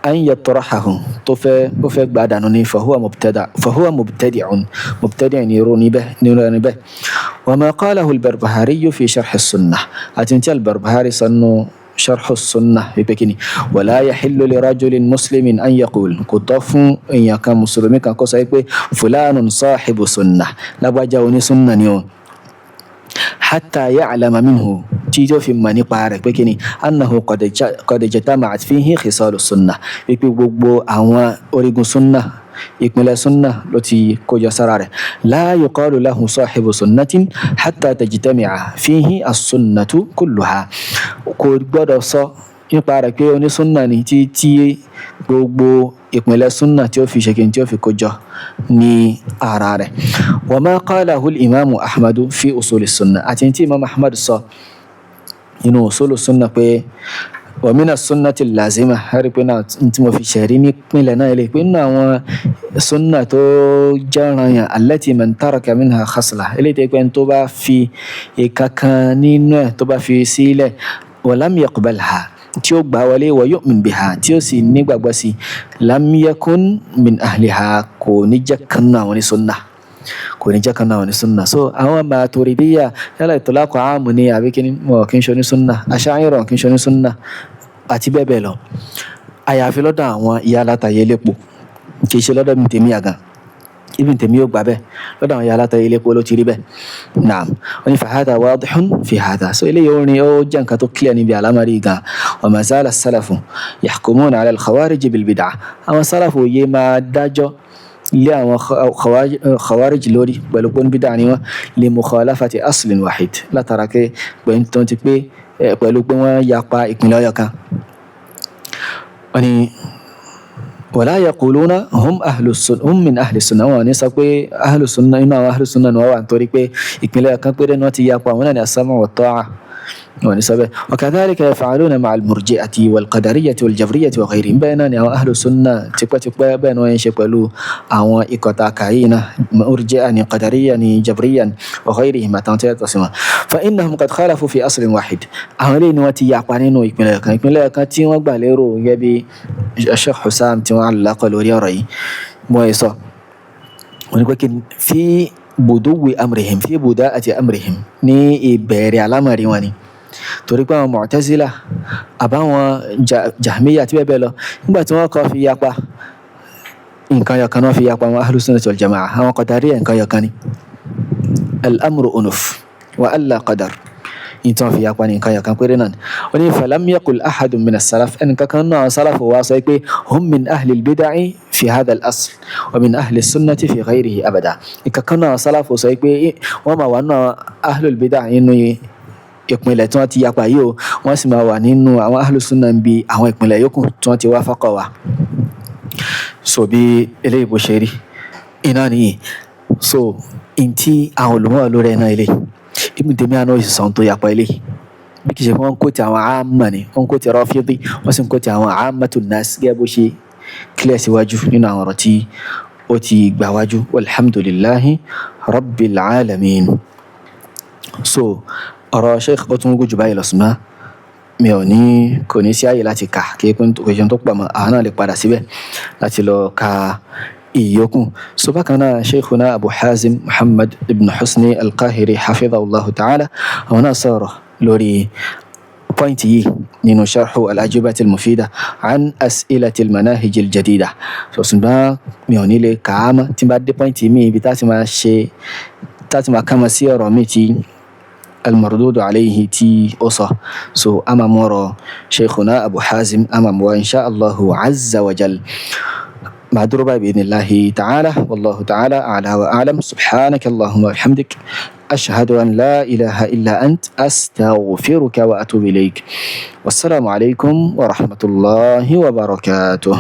أن يطرحه tó fẹ́ ó fẹ́ gbà dànù ni, فهو مبتدع، فهو مبتدع، مبتدع ní bẹ́ẹ̀ nírú ẹni bẹ́ẹ̀. وما قاله البربهاري في شرح السنة, àti tí البربهاري sọ nínú Sharhu Sunnah wípé kíni, wala yahillu li rajulin muslimin an yaqul, kò tọ́ fún èèyàn kan mùsùlùmí kan kó sọ wípé fulanun sahibu sunnah, lágbájá onísúnnà ni o, hatta ya'lama minhu, tí yóò fi mọ̀ nípa rẹ̀ pé kíni, annahu qad ijtama'at fihi khisalu sunnah, wípé gbogbo àwọn orígun sunnah, ìpínlẹ̀ súnà ló ti kójọ sára rẹ̀. La yuqalu lahu sahibu sunnatin hatta tajtami'a fihi as-sunnatu kulluha, kò gbọ́dọ̀ sọ nípa rẹ̀ pé onísúnà ni tí tí gbogbo ìpínlẹ̀ súnà tí ó fi ṣèkìn tí ó fi kójọ ní ara rẹ̀. Wa ma qalahu al-imamu ahmadu fi usuli sunna, àti tí imam ahmad sọ nínú usulu sunna pé wa mina sunnati lazima, ẹ̀rí pé náà tí mo fi ṣẹ̀rí nípìnlẹ̀ náà lè pé nínú àwọn sunna tó jẹ́ran yàn, allati man taraka minha khasla, eléyìí tó pé tó bá fi ìkankan nínú ẹ̀ tó bá fi sílẹ̀, wa lam yaqbalha, tí ó gbà wọlé, wa yu'min biha, tí ó sì nígbàgbọ́ sí, lam yakun min ahliha, kò ní jẹ́ kan náà àwọn onísunna, kò ní jẹ́ kan náà ní sunna. So àwọn Maturidiyya, yálà ìtọ́lákọ̀ àmù ní àbí kí wọn kì í ṣe onísunna, Asha'ira kì í ṣe onísunna àti bẹ́ẹ̀ bẹ́ẹ̀ lọ, àyàfi lọ́dọ̀ àwọn ìyá alátayé lépo, kì í ṣe lọ́dọ̀ Ibn Taymiyyah gan. Ibn Taymiyyah yóò gbà bẹ́ẹ̀, lọ́dọ̀ àwọn ìyá alátayé lépo ló ti rí bẹ́ẹ̀. Naam, wọ́n ní fahadha wadihun fi hadha, so eléyìí orin ó jẹ́ nǹkan tó clear níbi àlámàrí gan. Wa ma zala as-salafu yahkumuna ala al-khawarij bil bid'ah, àwọn sálàfù yé máa dájọ́ lé àwọn khawarij lórí pẹ̀lú pé bídà ni wọ́n, li mukhalafati aslin wahid, látara pé pẹ̀lú tó ti pé pẹ̀lú pé wọ́n yapa ìpínlẹ̀ ọyọ kan. Wọ́n ní wala yaquluna hum ahlu sunna, hum min ahli sunna, wọ́n ní sọ pé ahlu sunna, inú àwọn ahlu sunna ni wọ́n wà, nítorí pé ìpínlẹ̀ kan péré ni wọ́n ti yapa, àwọn náà ní as-sam'u wat-ta'a, wọ́n ní sọ bẹ́ẹ̀. Wa kadhalika yaf'aluna ma'a al-murji'ati wal-qadariyyati wal-jabriyyati wa ghayrihim, bẹ́ẹ̀ náà ni àwọn ahlu sunna tipẹ́tipẹ́ bẹ́ẹ̀ ni wọ́n ń ṣe pẹ̀lú àwọn ikọ̀ta kàyí náà, murji'a ni, qadariyya ni, jabriyya ni, wa ghayrihim, àtàwọn tí yàtọ̀ sí wọn. Fa innahum qad khalafu fi aslin wahid, àwọn eléyìí ni wọ́n ti yapa nínú ìpínlẹ̀ kan, ìpínlẹ̀ kan tí wọ́n gbà lérò gẹ́gẹ́ bí Sheikh Hussam tí wọ́n alákọ̀ lórí ọ̀rọ̀ yìí mọ́ ẹ sọ. Wọ́n ní pé kí fi buduwi amrihim, fi buda'ati amrihim, ní ìbẹ̀rẹ̀ alámọ̀rí wọn ni, torí pé àwọn Mu'tazila àbáwọn Jahmiya àti bẹ́ẹ̀ bẹ́ẹ̀ lọ, nígbà tí wọ́n kọ́ fi yapa nǹkan yọkan náà fi yapa àwọn Ahlus Sunnah wal Jama'ah, àwọn Qadariyya nǹkan yọkan ni al-amru unuf wa alla qadar, ìtàn fi yapa ní nǹkan yọkan péré náà ni. Ó ní falam yaqul ahadun min as-salaf, ẹnì kankan náà sálàfù wa sọ pé hum min ahli al-bid'ah fi hadha al-asl wa min ahli as-sunnati fi ghayrihi abada, ìkankan náà sálàfù sọ pé wọ́n máa wà nínú ahli al-bid'ah nínú ìpínlẹ̀ tí wọ́n ti yapa yìí o, wọ́n sì máa wà nínú àwọn ahlu sunna ń bi àwọn ìpínlẹ̀ yòókù tí wọ́n ti wá fọ́kọ̀ wa. So bí eléyìí bó ṣe rí iná nìyí. So ntí àwọn olùmọ̀ lórí ẹ̀ náà eléyìí, Ibn Taymiyyah náà sì sọ ohun tó yapa eléyìí, bí kì í ṣe pé wọ́n ń kó ti àwọn àmà ni, wọ́n ń kó ti Rafidi, wọ́n sì ń kó ti àwọn àmàtun nas gẹ́gẹ́ bó ṣe clear síwájú nínú àwọn ọ̀rọ̀ tí ó ti gbà wájú. Walhamdulillahi rabbil alamin. So ọ̀rọ̀ Sheikh ó tún gùn jù báyìí lọ, ṣùgbọ́n mi ò ní, kò ní sí ààyè láti kà, kí pé kò ṣe tó pọ̀ mọ́, àwọn náà lè padà síbẹ̀ láti lọ ka ìyókù. So bákan náà Sheikhuna Abu Hazim Muhammad ibn Husni al-Qahiri hafidhahullahu ta'ala, àwọn náà sọ̀rọ̀ lórí pọ́ìntì yìí nínú Sharhu al-Ajwibati al-Mufida an as'ilati al-manahij al-jadida. So ṣùgbọ́n mi ò ní lè kà á mọ́, tí n bá dé pọ́ìntì mi ibi tá a ti máa ṣe, tá a ti máa kà mọ́ sí ọ̀rọ̀ mi tí المردود عليه تي أصى. سو أما مورو شيخنا أبو حازم أما وإن شاء الله عز وجل مع دربا بإذن الله تعالى. والله تعالى أعلى وأعلم. سبحانك اللهم وبحمدك، أشهد أن لا إله إلا أنت، أستغفرك وأتوب إليك. والسلام عليكم ورحمة الله وبركاته.